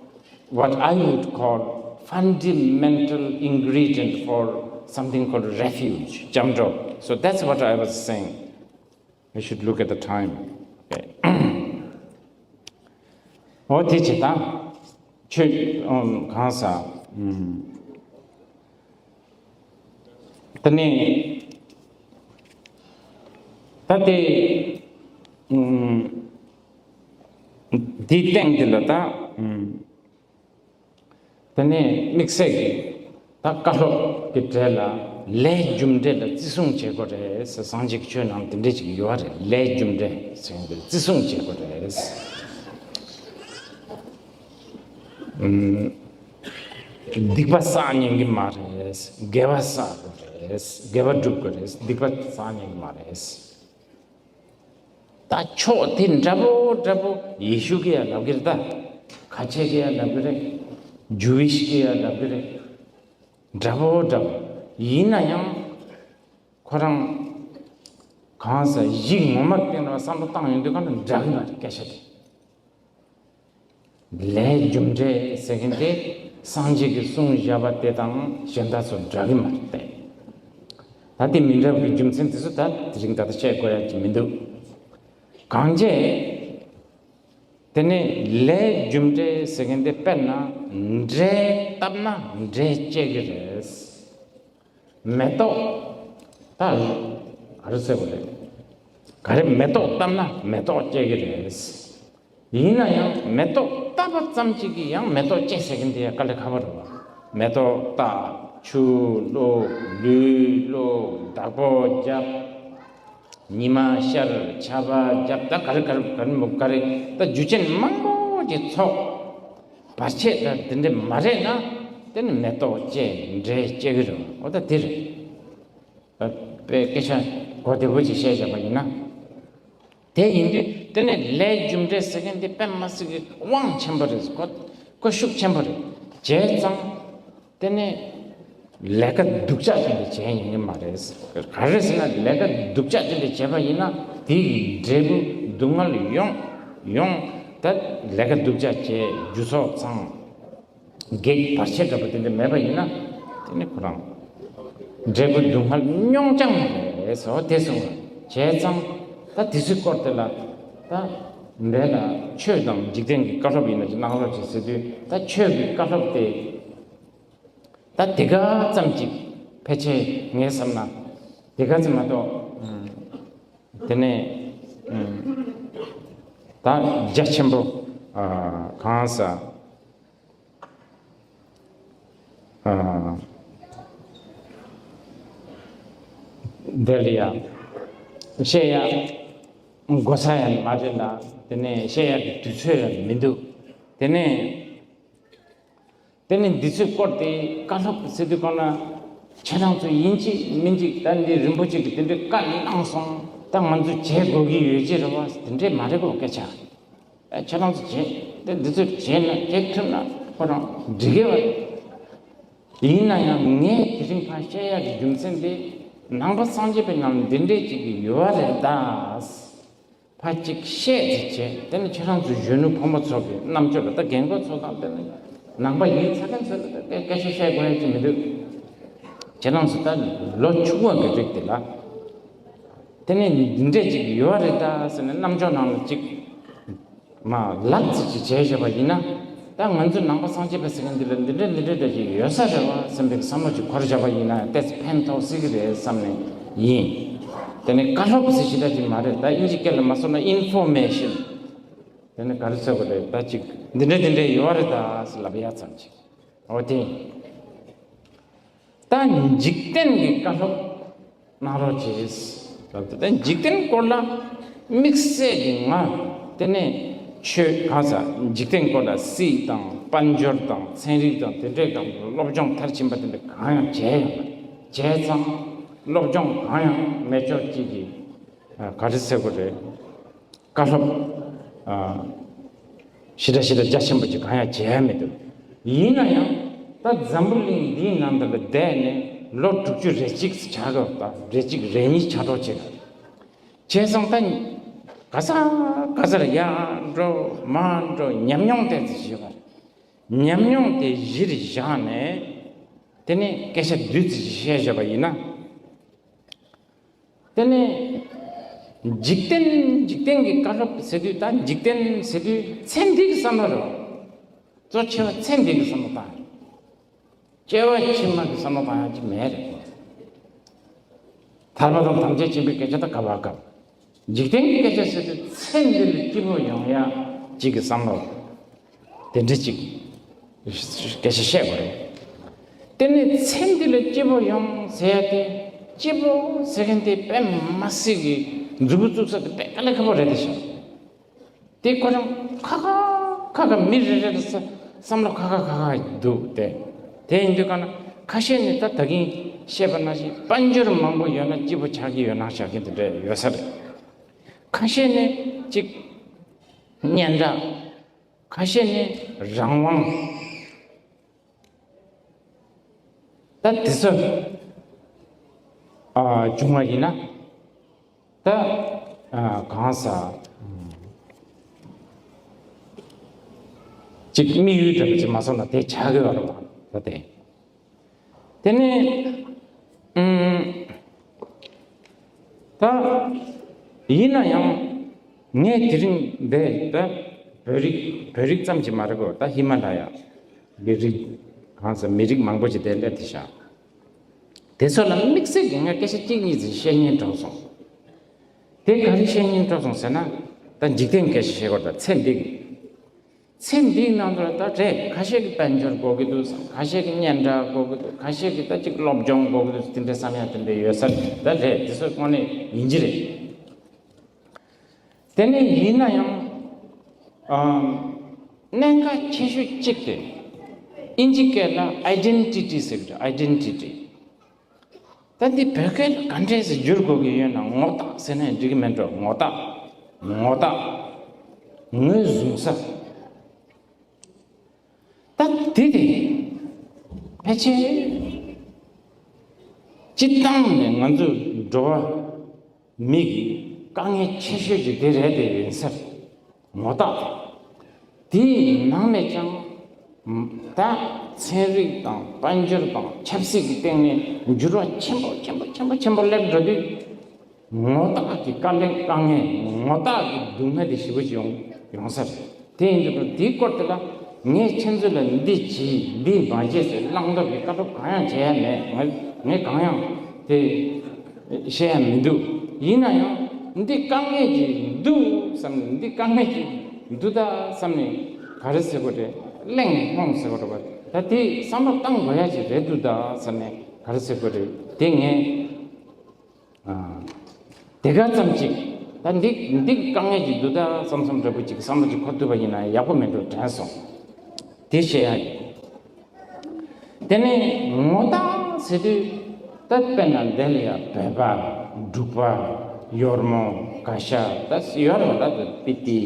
what I would call, fundamental ingredient for something called refuge, jamdrop. So that's what I was saying. We should look at the time. Okay. ཨོ་དེ་བྱེད་དང་། ཆོས་ཨམ་གང་ཟག་ཨམ། དེ་ནས་ད་དེ་ཨམ། དེའི་སྟེང་དེ་ལ་ད་ཨམ། དེ་ནས་དམིགས་བསལ་གྱི་ད་བཀའ་སློབ་ཀྱི་གྲས་ལ་ལས་རྒྱུ་འབྲས་ལ་བརྩི་སྲུང་བྱེད་དགོས་རེད་ཟེར། སངས་རྒྱས་ཀྱི་ཆོས་ནང་དེ་འདྲས་ཅིག་ཡོད་རེད། ལས་རྒྱུ་འབྲས་ཟེར་མཁན་དེ་བརྩི་སྲུང་བྱེད་དགོས་རེད། ཨུམ། སྡིག་པ་བསགས་ཉན་གྱི་མ་རེད། དགེ་བ་བསགས་དགོས་རེད། དགེ་བ་སྒྲུབ་དགོས་རེད། སྡིག་པ་བསགས་ཉན་གྱི་མ་རེད། ད་ཕྱོགས་དེ་འདྲ་པོ་འདྲ་པོ་ཡེ་ཤུ་གིས་ཡང་ལབ་ཀྱི་རེད། ད་ཁ་ཆེ་གིས་ཡང་ལབ་ཀྱི་རེད། ཇུ་ཝིཤ་གིས་ཡང་ལབ་ཀྱི་རེད། འདྲ་པོ་འདྲ་པོ་ཡིན་ན་ཡང་ཁོ་རང་གང་ཟག་གཞི་ངོ་མ་སྟེང་ལ་བསམ་བློ་བཏང་ཡོང་དུས་གང་དུ་འདྲ་གི་མ་རེད། སྐད་ཆ་དེ། ལས་རྒྱུ་འབྲས་ཟེར་མཁན་དེ་སངས་རྒྱས་ཀྱིས་གསུངས་བཞག་པ་དེ་དང་གཞན་དག་ཚོ་འདྲ་གི་མ་རེད་དེ། ད་དེ་མི་འདྲ་བའི་རྒྱུ་མཚན་དེ་ཚོ་ད་དེ་རིང་ད་ལྟ་བཤད་དགོས་ཡ་ཅིག་མི་འདུག་གང་བྱས། དེ་ནས་ལས་རྒྱུ་འབྲས་ཟེར་མཁན་དེ་དཔེར་ན་འབྲས་བཏབ་ན་འབྲས་སྐྱེ་གི་རེད། མེ་ཏོག་ད་ ག་རེ་ཟེར་བ་རེད། ག་རེ་མེ་ཏོག་བཏབ་ན་མེ་ཏོག་སྐྱེ་གི་རེད། ཡིན་ན་ཡང་མེ་ཏོག་བཏབ་པ་ཙམ་གཅིག་གིས་ཡང་མེ་ཏོག་སྐྱེ་ཟེར་གི་འདི་ཡང་དཀའ་ལས་ཁག་པོ་རེད་བ། མེ་ཏོག་བཏབ། ཆུ་བླུགས། ལུད་བླུགས། བདག་པོ་བརྒྱབ། ཉི་མ་ཤར། ཆར་པ་བརྒྱབ། ད་ག་རེ་ག་རེ་ག་རེ་མོ་ག་རེ། ད་རྒྱུ་རྐྱེན་མང་པོ་ཅིག་ཚོགས། བར་ཆད་ད་དེ་འདྲ་མ་རེད་ན། དེ་ནི་མེ་ཏོག་སྐྱེ། འབྲས་སྐྱེ་གི་རེད། འོ་ད་དེ་རེད། དཔེ་སྐད་ཆ་གོ་བདེ་པོ་ཅིག་བཤད་བཞག་པ་ཡིན་ན། དེ་ཡིན་དུས་དེ་ནི་ལས་རྒྱུ་འབྲས་ཟེར་མཁན་དེ་དཔེ་མ་སྲིད་ཀྱི་དབང་ཆེན་པོ་རེད། གོ་གོ་ཤུགས་ཆེན་པོ་རེད། བྱས་ཙང་དེ་ནི་ལས་ཀ་སྡུག་ཅག་དེ་འདྲ་བྱས་ཡིན་གྱི་མ་རེད། ག་རེ་ཟེར་ན་ལས་ཀ་སྡུག་ཅག་དེ་འདྲ་བྱས་པ་ཡིན་ན་དེ་ཡི་འབྲས་བུ་སྡུག་བསྔལ་ཡོང་ཡོང་། ད་ལས་ཀ་སྡུག་ཅག་བྱས་རྒྱུ་ཚོགས་ཚང་། གེགས་བར་ཆད་འདྲ་པོ་དེ་འདྲ་མེད་པ་ཡིན་ན། དེ་ནི་ཁོ་རང་འབྲས་བུ་སྡུག་བསྔལ་ཉུང་ཙམ་རེད་ཟེར་བ་དེ་གསུངས། བྱས་ཙང་ད་དེ་ཚོའི་སྐོར་དེ་ལ་ད་འདྲེ་ལ་ཆོས་དང་འཇིག་རྟེན་གྱི་བཀའ་སློབ་ཡིན་ན་ཅིག་གནང་རོགས་བྱེད་ཟེར་དུས། ད་ཆོས་ཀྱི་བཀའ་སློབ་དེ་ད་དེ་ག་ཙམ་ཅིག་ཕལ་ཆེར་ངས་བསམ་ན་དེ་ག་ཙམ་མ་གཏོགས། ཨུམ། དེ་ནས་ཨུམ། ད་རྒྱ་ཆེན་པོ་ཨ་གང་ཟག་ཨ། འདི་ལ་ཡང་བཤད་ཡ་གོ་ས་ཡང་མ་རེད་ལ། དེ་ནས་བཤད་ཡ་གི་དུས་ཚོད་ཡང་མི་འདུག། དེ་ནས་དེ་ནས་འདི་ཚོའི་སྐོར་དེ་བཀའ་སློབ་ཟེར་དུས་གང་ལ་ཁྱེད་རང་ཚོ་ཡིན་གཅིག་མིན་གཅིག་ད་འདི་རིན་པོ་ཆེ་གིས་དེ་འདྲའི་བཀའ་གནང་སོང་། ད་ང་ཚོ་བྱེད་དགོས་ཀྱི་ཡོད་ཀྱི་རེད་བ། དེ་འདྲས་མ་རེད་གོ་སྐད་ཆ། ཨ། ཁྱེད་རང་ཚོ་བྱེད། དེ་འདི་ཚོ་བྱེད་ན་བྱེད་ཐུབ་ན་ཁོ་རང་འགྲིག་གི་རེད། ཡིན་ན་ཡང་ངས་དེ་རིང་ཕར་བཤད་ཡག་གི་རྒྱུ་མཚན་དེ་ནང་པ་སངས་རྒྱས་པའི་ནང་འདི་འདྲས་ཅིག་གི་ཡོད་རེད་ད། ཕར་ཅིག་བཤད་ཅིག་བྱས། དེ་ནི་ཁྱེད་རང་ཚོ་གཞོན་ནུ་ཕོ་མོ་ཚོ་གི་རྣམ་དཔྱོད་ལ། ད་རྒན་རྒོན་ཚོ་དང་དེ་ནི་ནང་པ་ཡིན་ཚ་མཁན་ཚོ་ལ་ད་སྐད་ཆ་བཤད་དགོས་ཡག་ཅིག་མི་འདུག། ཁྱེད་རང་ཚོ་ད་ལོ་ཆུང་བ་གི་རིགས་དེ་ལ། དེ་ནས་འདི་འདྲས་ཅིག་ཡོད་རེད་ད་ཟེར་ནས་རྣམ་ཅོག་ནང་ལ་ཅིག་མ་ལབ་ཙིག་ཅིག་བྱས་བཞག་པ་ཡིན་ན། ད་ང་ཚོ་ནང་པ་སངས་རྒྱས་པ་ཟེར་མཁན་འདི་ལ་འདི་འདྲས་འདི་འདྲས་འདྲ་ཅིག་ཡོད་ས་རེད་བ་བསམ་པའི་བསམ་བློ་ཅིག་འཁོར་བཞག་པ་ཡིན་ན་ཏོག་ཙམ་ཕན་ཐོགས་སྲིད་ཀྱི་རེད་བསམ་ནས་ཡིན། དེ་ནས་བཀའ་སློབ་ཟེར་ཞེ་དྲག་ཅིག་མ་རེད། ད་དབྱིན་ཇི་སྐད་ལ་མ་སོང་ན་ཨིན་ཕོར་མེ་ཤན། དེ་ནས་ག་རེ་ཟེར་དགོས་རེད། ད་ཅིག་འདི་འདྲས་འདི་འདྲས་ཡོད་རེད་ད་ཟེར་ལབ་ཡག་ཙམ་ཅིག། འོ་དེ་ཡིན། ད་འཇིག་རྟེན་གྱི་བཀའ་སློབ་གནང་རོགས་བྱེད། ད་འཇིག་རྟེན་སྐོར་ལ་དམིགས་བསལ་གྱི་ང་དེ་ནས་ཆོས་གང་ཟག་འཇིག་རྟེན་སྐོར་ལ་སྲིད་དང་དཔལ་འབྱོར་དང་ཚན་རིག་དང་དེ་འདྲའི་སྒང་དུ་སློབ་སྦྱོང་མཐར་ཕྱིན་པ་དེ་འདྲ་གང་ཡང་བྱས་ཡོད་མ་རེད། བྱས་ཙང་སློབ་སྦྱོང་གང་ཡང་མེད་ཆོག་ཅིག་གི་ག་རེ་ཟེར་དགོས་རེད། བཀའ་སློབ། ཨ། ཞེ་དྲག་ཞེ་དྲག་རྒྱ་ཆེན་པོ་ཅིག་གང་ཡང་བྱས་མི་འདུག། ཡིན་ན་ཡང་ད་འཛམ་བུ་གླིང་འདིའི་ནང་དུ་ལ་བསྡད་ནས་ལོ་དྲུག་ཅུ་རེ་གཅིག་ཆགས་ཀྱི་ཡོད་པ། རེ་གཅིག་རེ་གཉིས་ཆགས་འགྲོ་བྱེད། བྱས་ཙང་ད་ག་ས་ག་སར་ཡར་འགྲོ་མར་འགྲོ་ཉམས་མྱོང་དེ་ཚོ་ཞིག་ཡོད་པ་རེད། ཉམས་མྱོང་དེ་གཞིར་བཞག་ནས་དེ་ནས་སྐད་ཆ་བདུད་རྩི་ཞིག་བཤད་བཞག་པ་ཡིན་ན། དེ་ནས་འཇིག་རྟེན་འཇིག་རྟེན་གྱི་བཀའ་སློབ་ཟེར་དུས། ད་འཇིག་རྟེན་ཟེར་དུས་ཚེ་འདི་གི་བསམ་བློ་རེད། གཙོ་ཆེ་བ་ཚེ་འདི་གི་བསམ་བློ་བཏང་། སྐྱེ་བ་ཕྱི་མ་གི་བསམ་བློ་བཏང་ཡག་ཅིག་མེད་རེད། ཐར་པ་དང་ཐམས་ཅད་མཁྱེན་པའི་སྐད་ཆ་ད་ག་བ་ག་འཇིག་རྟེན་གྱི་སྐད་ཆ་ཟེར་དུས་ཚེ་འདི་ལ་སྐྱིད་པོ་ཡོང་ཡག་ཅིག་གི་བསམ་བློ་དེ་འདྲ་ཅིག་སྐད་ཆ་བཤད་དགོས་རེད། དེ་ནས་ཚེ་འདི་ལ་སྐྱིད་པོ་ཡོང་ཟེར་ཡག་དེ། སྐྱིད་པོ་ཟེར་མཁན་དེ་དཔེ་མ་སྲིད་ཀྱི་མཛུབ་གུ་བཙུགས་ས་དེ་དཔེ་དཀའ་ལས་ཁག་པོ་རེད་དེ་ཤག། དེ་ཁོ་རང་ཁ་ཁ་ཁ་ཁ་མི་རེ་རེ་ལ་ས་བསམ་བློ་ཁ་ཁ་ཁ་ཁ་འདུག་སྟེ། དེ་ཡིན་དུས་གང་ན་ཁ་ཤས་ནི་ད་ད་གིན་བཤད་པ་ནང་བཞིན་དཔལ་འབྱོར་མང་པོ་ཡོད་ན་སྐྱིད་པོ་ཆགས་ཀྱི་ཡོད་ན་ཆགས་ཀྱི་དེ་འདྲ་ཡོད་ས་རེད། ཁ་ཤས་ནི་གཅིག་སྙན་གྲགས། ཁ་ཤས་ནི་རང་དབང་། ད་དེ་ཚོ་ཨ་བྱུང་བ་ཡིན་ན། ད་ཨ་གང་ཟག་ཅིག་དམིགས་ཡུལ་འདྲ་པོ་ཅིག་མ་སོང་ན་དེ་ཆགས་ཀྱི་ཡོད་རེད་པ། ད་དེ་དེ་ནས་ཨུམ། ད་ཡིན་ན་ཡང་ངས་དེ་རིང་འདི་ད་བོད་རིགས་བོད་རིགས་ཙམ་ཅིག་མ་རེད་གོ། ད་ཧི་མ་ལ་ཡ་གི་རིགས་གང་ཟག་མི་རིགས་མང་པོ་ཅིག་དེ་སླེབས་ཏེ་བཞག། དེ་ཚོ་ལ་དམིགས་བསལ་གྱི་ངས་སྐད་ཆ་གཅིག་གཉིས་ཙམ་བཤད་སྙིང་བྲོ་སོང་། དེ་ག་རེ་བཤད་སྙིང་བྲོ་སོང་ཟེར་ན། ད་འཇིག་རྟེན་སྐད་ཆ་བཤད་དགོས་རེད། ད་ཚེ་འདི་གི། ཚེ་འདིའི་ནང་དུ་ད་རེད། ཁ་ཤས་ཀྱིས་དཔལ་འབྱོར་དགོས་ཀྱི་འདུག་བསམ། ཁ་ཤས་ཀྱིས་སྙན་གྲགས་དགོས་ཀྱི་འདུག་ཁ་ཤས་ཀྱིས་ད་ཅིག་སློབ་སྦྱོང་དགོས་ཀྱི་འདུག་དེ་འདྲའི་བསམ་ཡ་དེ་འདྲ་ཡོད་ས་རེད། ད་རེད། དེ་ཚོ་དངོས་གནས་ཡིན་གྱི་རེད། དེ་ནས་ཡིན་ན་ཡང་། ཨམ། གནད་འགག་ཆེ་ཤོས་གཅིག་དེ། ཨིན་ཇི་སྐད་ལ་ཨའི་ཌེན་ཊི་ཊི་ཟེར་གྱི་འདུག་ཨའི་ཌེན་ཊི་ཊི། ད་འདི་བོད་སྐད་ལ་ག་འདྲས་སེ་བསྒྱུར་དགོས་ཀྱི་ཡོད་ན། ངོ་རྟགས་ཟེར་ན་འགྲིག་གི་མེད་འགྲོ། ངོ་རྟགས། ངོ་རྟགས། ངོས་བཟུང་ས། ད་དེ་དེ་ཕལ་ཆེར་སྤྱིར་བཏང་ནས་ང་ཚོ་འགྲོ་བ་མི་གི་དཀའ་ངལ་ཆེ་ཤོས་ཀྱི་དེ་རེད། དེ་ཡིན་ས་རེད། ངོ་རྟགས་དེ། དེའི་ནང་ནས་ཀྱང་ད་ཚན་རིག་དང་དཔལ་འབྱོར་དང་ཆབ་སྲིད་ཀྱི་སྟེང་ནས་འགྱུར་བ་ཆེན་པོ་ཆེན་པོ་ཆེན་པོ་ཆེན་པོ་སླེབས་འགྲོ་དུས། ངོ་རྟགས་ཀྱི་དཀའ་ལས་དཀའ་ངལ། ངོ་རྟགས་ཀྱི་སྡུག་བསྔལ་དེ་ཞེ་པོ་ཅིག་ཡོང་ཡོང་ས་རེད། དེ་ཡིན་དུས་དེའི་སྐོར་དེ་ལ་ངས་ཁྱེད་ཚོ་ལ་འདི་བྱེད་འདི་མ་བྱེད་ཟེར་བླང་དོར་གྱི་བཀའ་སློབ་གང་ཡང་བྱས་ཡ་མེད། ང་ངས་གང་ཡང་དེ་བཤད་ཡ་མི་འདུག་ཡིན་ན་ཡང་འདི་དཀའ་ངལ་ཅིག་འདུག་བསམ་ནས། འདི་དཀའ་ངལ་ཅིག་འདུག་ད་བསམ་ནས་ག་རེ་ཟེར་དགོས་རེད། གླེང་སློང་ཟེར་དགོས་རེད་པ། ད་དེ་བསམ་བློ་བཏང་དགོས་ཡ་ཅིག་རེད་འདུག་ད་བསམ་ནས་ག་རེ་ཟེར་དགོས་རེད། དེ་ངས། ཨ། དེ་ག་ཙམ་ཅིག་ད་འདི་འདི་དཀའ་ངལ་ཅིག་འདུག་ད་བསམ་བསམ་འདྲ་པོ་ཅིག་བསམ་བློ་ཅིག་འཁོར་ཐུབ་པ་ཡིན་ན་ཡག་པོ་མེད་འགྲོ་དྲན་སོང་། དེ་བཤད་ཡ་ཡིན། དེ་ནས་ངོ་རྟགས་ཟེར་དུས། ད་དཔེར་ན་འདི་ལ་ཡ་བོད་པ། འབྲུག་པ། ཡོར་མོ། ག་ཤ། ད་ཡོད་རེད་པ། ད་སྤི་ཏི།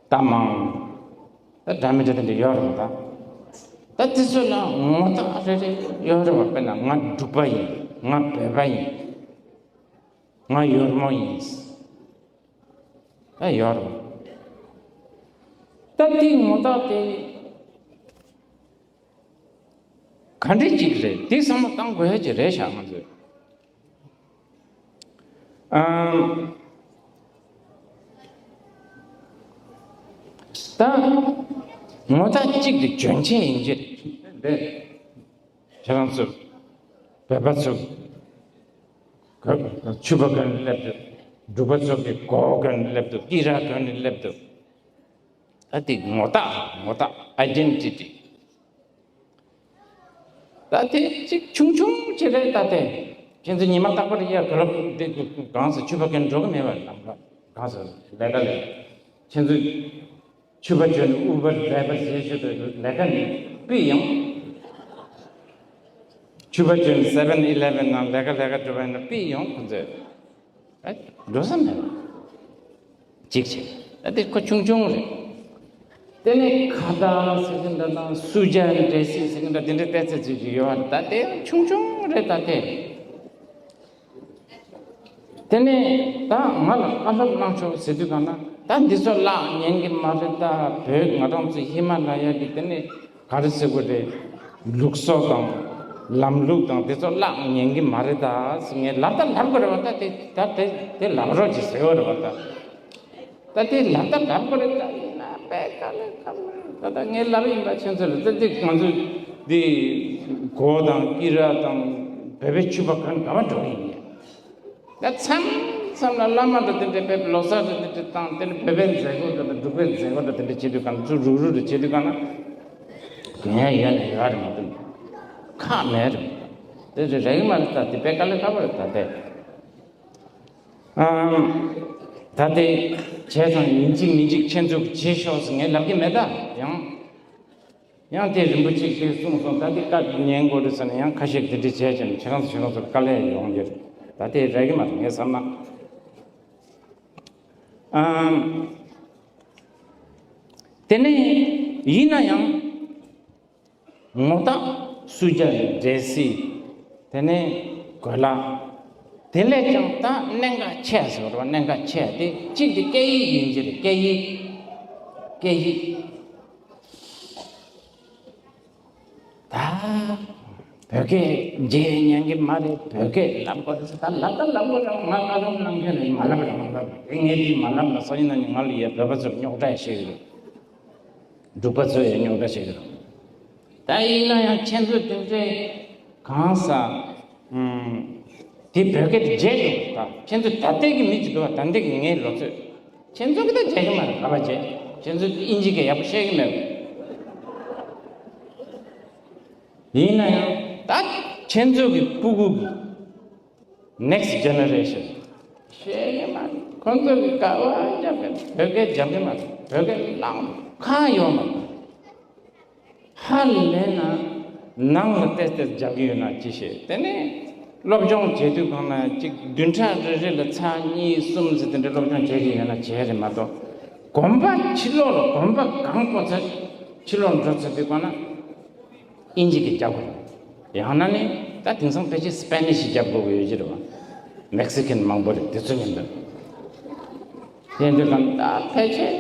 རྟ་མང་། ད་འདྲ་མི་འདྲ་དེ་འདྲ་ཡོད་རེད་པ། ད་ད་དེ་ཚོ་ལ་ངོ་རྟགས་རེ་རེ་ཡོད་རེད་པ། དཔེར་ན་ང་འབྲུག་པ་ཡིན། ང་བོད་པ་ཡིན། ང་ཡོར་མོ་ཡིན། ད་ཡོད་རེད་པ། ད་དེའི་ངོ་རྟགས་དེ་ག་འདྲ་ཅིག་རེད། དེ་བསམ་བློ་བཏང་དགོས་ཡ་ཅིག་རེད་ཤག་ང་ཚོས། ཨམ། ད་ངོ་རྟགས་གཅིག་དེ་གྱོན་ཆས་ཡིན་གྱི་རེད། ཁྱེད་རང་ཚོ་བོད་པ་ཚོ་ག་ཕྱུ་པ་གྱོན་ནས་སླེབས་འདུག་འབྲུག་པ་ཚོ་གིས་གོ་བ་གྱོན་ནས་སླེབས་འདུག་དཀྱིལ་ར་གྱོན་ནས་སླེབས་འདུག་ད་དེ་ངོ་རྟགས། ངོ་རྟགས། ཨའི་ཌེན་ཊི་ཊི། ད་དེ་གཅིག་ཆུང་ཆུང་ཅིག་རེད། ད་དེ་ཁྱེད་ཚོ་ཉི་མ་རྟག་པར་ཡར་ག་ལ་དེ་གང་ཟེར་ཕྱུ་པ་གྱོན་འགྲོ་གི་མེད་པ། ལམ་ཁ་གང་ཟེར་ལས་ཀ་ལས། ཁྱེད་ཚོ་ཕྱུ་པ་གྱོན་ཨུ་བར་ཌ་རའི་བར་བྱེད་ཤོག་དེ་ལས་ཀ་ནི་པི་ཡོང་། ཕྱུ་པ་གྱོན་སེ་བེན་ཨི་ལེ་བེན་ནང་ལས་ཀ་ལས་ཀ་སྒྲུབ་པ་ཡིན་ན་པི་ཡོང་ཁོང་ཚོས། ཨ། འགྲོ་ས་མེད་པ། གཅིག་བྱས། ད་དེ་ཁོ་ཆུང་ཆུང་རེད། དེ་ནས་ཁ་བརྡ་ཟེར་གྱི་འདྲ་དང་། སུ་ཇཱ་འདྲེ་སི་ཟེར་གྱི་འདྲ། དེ་འདྲ་བལྟས་ཚེ་ཚོད་ཅིག་ཡོད་རེད། ད་དེ་ཆུང་ཆུང་རེད། ད་དེ། དེ་ནས་ད་ང་ལ་བཀའ་སློབ་གནང་ཆོག་ཟེར་དུས་གང་ན། ད་འདི་ཚོ་བརླག་ཉན་གྱི་མ་རེད། ད་བོད་ང་རང་ཚོ་ཧི་མ་ལ་ཡ་གི་དེ་ནས་ག་རེ་ཟེར་དགོས་རེད། ལུགས་སྲོལ་དང་ལམ་ལུགས་དང་དེ་ཚོ་བརླག་ཉན་གྱི་མ་རེད་ད་ཟེར། ངས་ལབ་ད་ལབ་དགོས་རེད་པ། ད་དེ་ད་དེ་དེ་ལབ་རོགས་གྱིས་ཟེར་བ་རེད་པ། ད་ད་དེ་ལབ་ད་ལབ་དགོས་རེད། ད་ཡིན་ན་དཔེ་དཀའ་ལས་ཁག་མ་རེད། ད་ད་ངས་ལབ་ཡིན་པ། ཁྱེད་ཚོ་ལ་ད་དེ་ང་ཚོ་འདི་གོ་དང་དཀྱིལ་ར་དང་བོད་པའི་ཕྱུ་པ་གང་ག་བ་འགྲོ་གི་ཡིན། ད་མཚམས་མཚམས་ལ་བླ་མ་འདྲ་དེ་འདྲ་ཕེབས། ལོ་གསར་འདྲ་དེ་འདྲ་བཏང་། དེ་ནས་བོད་པའི་མཛད་སྒོ་འདྲ་དང་འབྲུག་པའི་མཛད་སྒོ་འདྲ་དེ་འདྲ་བྱེད་དུས་གང་། ཚུར་རུག་རུག་འདྲ་བྱེད་དུས་གང་ན། དེ་ཡང་ཡོད་ནས་ཡོད་རེད་མ་གཏོགས་ཁག་མེད་རེད། དེ་རེད་རེད་གི་མ་རེད། ད་དེ་དཔེ་དཀའ་ལས་ཁག་པོ་རེད། ད་དེ། ཨམ། ད་དེ་བྱས་ཙང་ཡིན་གཅིག་མིན་གཅིག་ཁྱེད་ཚོས་བྱེད་ཤོག་ཟེར་ངས་ལབ་ཀྱི་མེད། ད་ཡང་། ཡང་དེ་རིན་པོ་ཆེ་ཞིག་གསུངས་སོང་། ད་འདི་བཀའ་ཉན་དགོས་རེད་ཟེར་ནས་ཡང་ཁ་ཤས་དེ་འདྲ་བྱས་ཀྱང་ཁྱེད་རང་ཚོ་ཁྱེད་རང་ཚོར་དཀའ་ལས་ཡོང་རྒྱུ་རེད། ད་དེ་རག་གི་མ་རེད་ངས་བསམ་ན། ཨམ། དེ་ནས་ཡིན་ན་ཡང་ངོ་རྟགས། སུ་ཇཱ་འདྲེ་སི། དེ་ནས་གོས་ལག། དེ་ལས་ཀྱང་ད་གནད་འགག་ཆེ་ཟེར་བ་རེད་པ། གནད་འགག་ཆེ་དེ་གཅིག་དེ་སྐད་ཡིག་ཡིན་གྱི་རེད། སྐད་ཡིག་སྐད་ཡིག་ད་བོད་སྐད་བརྗེད་ཉན་གྱི་མ་རེད། བོད་སྐད་ལབ་དགོས་རེད་ཟེར། ད་ལབ་ད་ལབ་དགོས་རེད། ང་བཀའ་སློབ་གནང་མཁན་རེད། མ་ལབ་རེད། མ་ལབ་རེད། དེ་ངས་དེ་མ་ལབ་ན་སང་ཉིན་གནངས་ཉིན་ང་ལ་ཡ་བོད་པ་ཚོར་རྙོག་དྲ་ཞིག་རེད། འབྲུག་པ་ཚོ་ཡ་རྙོག་དྲ་ཞིག་རེད། ད་ཡིན་ན་ཡང་ཁྱེད་ཚོ་དེ་འདྲའི་གང་ཟག་ཨུམ། དེ་བོད་སྐད་དུ་བརྗེད་ཀྱི་འདུག་ད་ཁྱེད་ཚོ་ད་ལྟའི་གི་མི་ཅིག་འདུག་བ། ད་ལྟའི་གི་ངའི་ལོ་ཚོད། ཁྱེད་ཚོ་གི་ད་བརྗེད་ཀྱི་མ་རེད། ག་པར་བརྗེད། ཁྱེད་ཚོ་དབྱིན་ཇི་སྐད་ཡག་པོ་ཤེས་ཀྱི་མེད། ཡིན་ན་ཡང་ད་ཁྱེད་ཚོ་གི་སྤུ་གུ་གི་next generation ཤེས་ཀྱི་མ་རེད། ཁོང་ཚོ་གི་ག་བ་རྒྱབ་ཀྱི་བོད་སྐད་རྒྱབ་ཀྱི་མ་རེད། བོད་སྐད་བླང་ཁ་ཡོད་མ་རེད། ཧ་ལས་ན་ནང་ལ་ཏེ་ཏེ་རྒྱག་གི་ཡོད་ན་ཅི་ཤེས། དེ་ནས་སློབ་སྦྱོང་བྱེད་དུས་སྒང་ན་གཅིག་བདུན་ཕྲག་རེ་རེ་ལ་ཚར་གཉིས་གསུམ་ཟེར་དེ་འདྲ་སློབ་སྦྱོང་བྱེད་ཀྱི་ཡོད་ན་བྱས་རེད་མ་གཏོགས། གོམ་པ་ཕྱི་ལོགས་ལ་གོམ་པ་གང་སྤོ་ཚར་ཕྱི་ལོགས་འགྲོ་ཚར་དུས་སྒང་ན་དབྱིན་ཇི་གི་རྒྱབ་དགོས་རེད། ཡང་ན་ནི་ད་དེང་སང་ཕལ་ཆེར་སྤེ་ནིཤ་རྒྱབ་དགོས་ཀྱི་ཡོད་ཀྱི་རེད་བ། མེག་སི་ཁན་མང་པོ་རེད་དེ་ཚོ་མཉམ་དུ། དེ་འདྲ་གང་ད་ཕལ་ཆེར་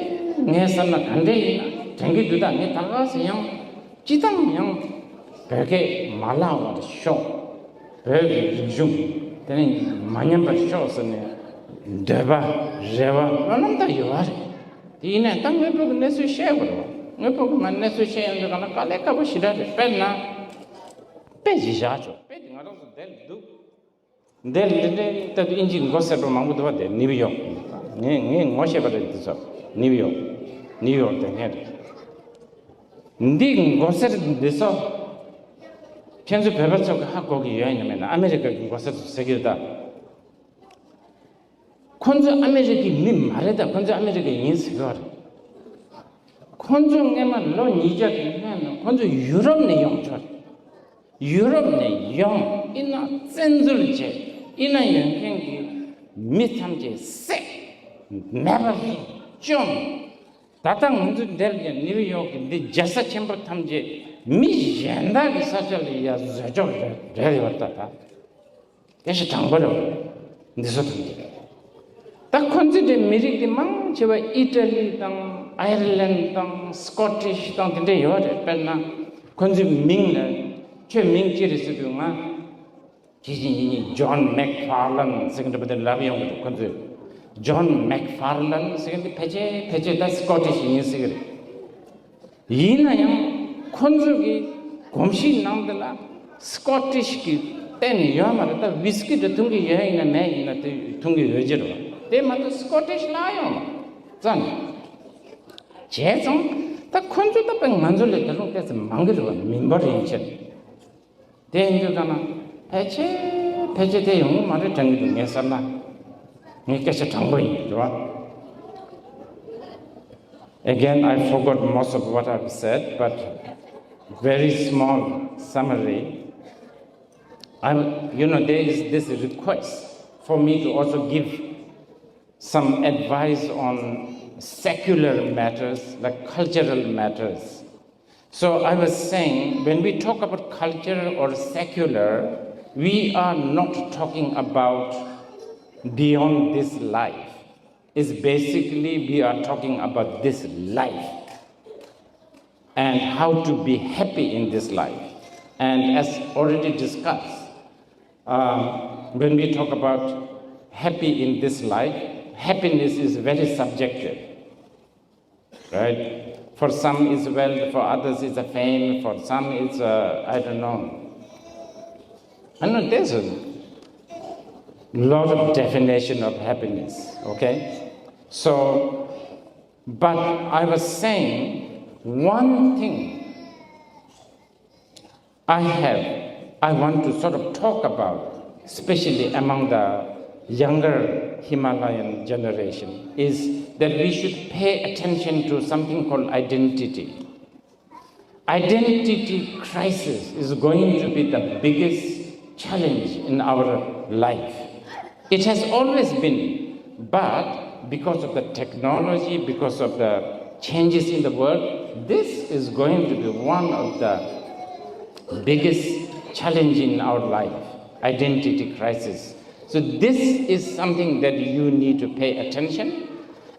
ངས་བསམ་ན་ག་འདྲ་ཡིན་ན་དྲན་གྱི་འདུག་ད་ངས་ད་ག་སེ་ཡང་སྤྱི་བཏང་ཡང་བོད་སྐད་མ་བརླག་པར་ཤོག་བོད་ཀྱི་རིག་གཞུང་དེ་ནས་མ་ཉམས་པར་ཤོག་ཟེར་ནས་འདོད་པ་རེ་བ་སྨོན་ལམ་ད་ཡོད་རེད། དེ་ཡིན་ནའི་ད་དངོས་པོ་གི་གནས་ཚུལ་བཤད་དགོས་རེད་བ། དངོས་པོ་གི་མ་གནས་ཚུལ་བཤད་ཡོང་དུས་གང་ན་དཀའ་ལས་ཁག་པོ་ཞེ་དྲག་རེད། དཔེར་ན་དཔེ་ཞིག་བཞག་ཆོག་དཔེ་དེ་ང་རང་ཚོ་འདིར་འདུག་འདིར་འདི་འདྲའི་ལྟ་དུས་དབྱིན་ཇིའི་མགོ་སེར་པོ་མང་པོ་འདུག་བ། དེ་ནིའུ་ཡོག་ངས་ངས་ངོ་ཤེས་པ་རེད། འདི་ཚོ་ནིའུ་ཡོག་ནིའུ་ཡོག་དེ་ངས་རེད། འདི་མགོ་སེར་འདི་ཚོ་ཁྱེད་ཚོ་བོད་པ་ཚོ་གི་ཧ་གོ་གི་ཡོད་ཡིན་ན་མེད་ན། ཨ་མེ་རི་ཀ་གི་མགོ་སེར་ཚོ་ཟེར་གི་ཡོད་ད། ཁོ་ཚོ་ཨ་མེ་རི་ཀའི་མི་མ་རེད་ད། ཁོ་ཚོ་ཨ་མེ་རི་ཀ་ཡིན་ཟེར་གི་རེད། ཁོ་ཚོ་སྔས་མ་ལོ་ཉིས་བརྒྱ་གི་སྔོན་ནས་ཁོ་ཚོ་ཡུ་རོབ་ནས་ཡོང་ཆོག་ཡུ་རོབ་ནས་ཡོང་ཨི་ན་བཙན་འཛུལ་བྱས་ཨི་ན་ཡོད་མཁན་གྱི་མི་ཐམས་ཅད་བསད་མེད་པར་བཅོམ། ད་ལྟ་ང་ཚོ་འདིར་ཡང་ནིའུ་ཡོག་གི་འདི་རྒྱལ་ས་ཆེན་པོ་ཐམས་ཅད་མི་གཞན་དག་གི་ས་ཆ་ལ་ཡ་བཟོས་ཆོག་རེད་རེད་ཡོད་ད་ད། སྐད་ཆ་དྲང་པོ་རེད། འདི་ཚོ་དང་འདི་རེད། ད་ཁོ་ཚོའི་དེ་མི་རིགས་དེ་མང་ཆེ་བ་ཨི་ཊ་ལི་དང་ཨའི་ར་ལན་དང་སི་ཀོ་ཊིཤ་དང་དེ་འདྲ་ཡོད་རེད། དཔེར་ན་ཁོ་ཚོའི་མིང་ལ་ཁྱོད་མིང་ཅི་རེད་ཟེར་དུས་ང་ཇི་བཞིན་ཡིན་ཉིད་ཇོན་མེག་ཕར་ལན་ཟེར་གི་འདྲ་པོ་དེ་ལབ་ཡོང་གི་འདུག་ཁོ་ཚོས་ཇོན་མེག་ཕར་ལན་ཟེར་གི་འདི་ཕལ་ཆེར་ཕལ་ཆེར་ད་སི་ཀོ་ཊིཤ་ཡིན་ཟེར་གི་རེད། ཡིན་ན་ཡང་ཁོ་ཚོ་གི་གོམས་གཤིས་ནང་དུ་ལ་སི་ཀོ་ཊིཤ་གི་རྟེན་ཡོད་མ་རེད། ད་ཝིས་ཀི་འདྲ་འཐུང་གི་ཡོད་ཡིན་ན་མེད་ཡིན་ན་དེ་འཐུང་གི་ཡོད་ཀྱི་རེད་བ། དེ་མ་གཏོགས་སི་ཀོ་ཊིཤ་ལ་ཡོང་བ་ཙང་བྱས་ཙང་ད་ཁོ་ཚོ་ད་དཔེ་ང་ཚོ་ལས་ད་རུང་ཏོག་ཙམ་མང་གི་རེད་བ། མི་འབོར་ཡན་ཆད། དེ་ཡིན་དུས་ད་ན་ཕལ་ཆེར་ཕལ་ཆེར་དེ་ཡོང་གི་མ་རེད་དྲན་གི་འདུག་ངས་བསམ་ན་ངའི་སྐད་ཆ་དྲང་པོ་ཡིན་རེད་བ། Again, I forgot most of what I've said, but very small summary. I, you know, there is this request for me to also give some advice on secular matters, like cultural matters. So I was saying, when we talk about culture or secular, we are not talking about beyond this life. Is basically we are talking about this life and how to be happy in this life. And as already discussed, um, when we talk about happy in this life, happiness is very subjective, right? For some it's wealth, for others it's a fame, for some it's a, I don't know. I know there's a lot of definition of happiness, okay? So, but I was saying one thing I have, I want to sort of talk about, especially among the younger Himalayan generation, is that we should pay attention to something called identity. Identity crisis is going to be the biggest challenge in our life. It has always been, but because of the technology, because of the changes in the world, this is going to be one of the biggest challenge in our life, identity crisis. So this is something that you need to pay attention.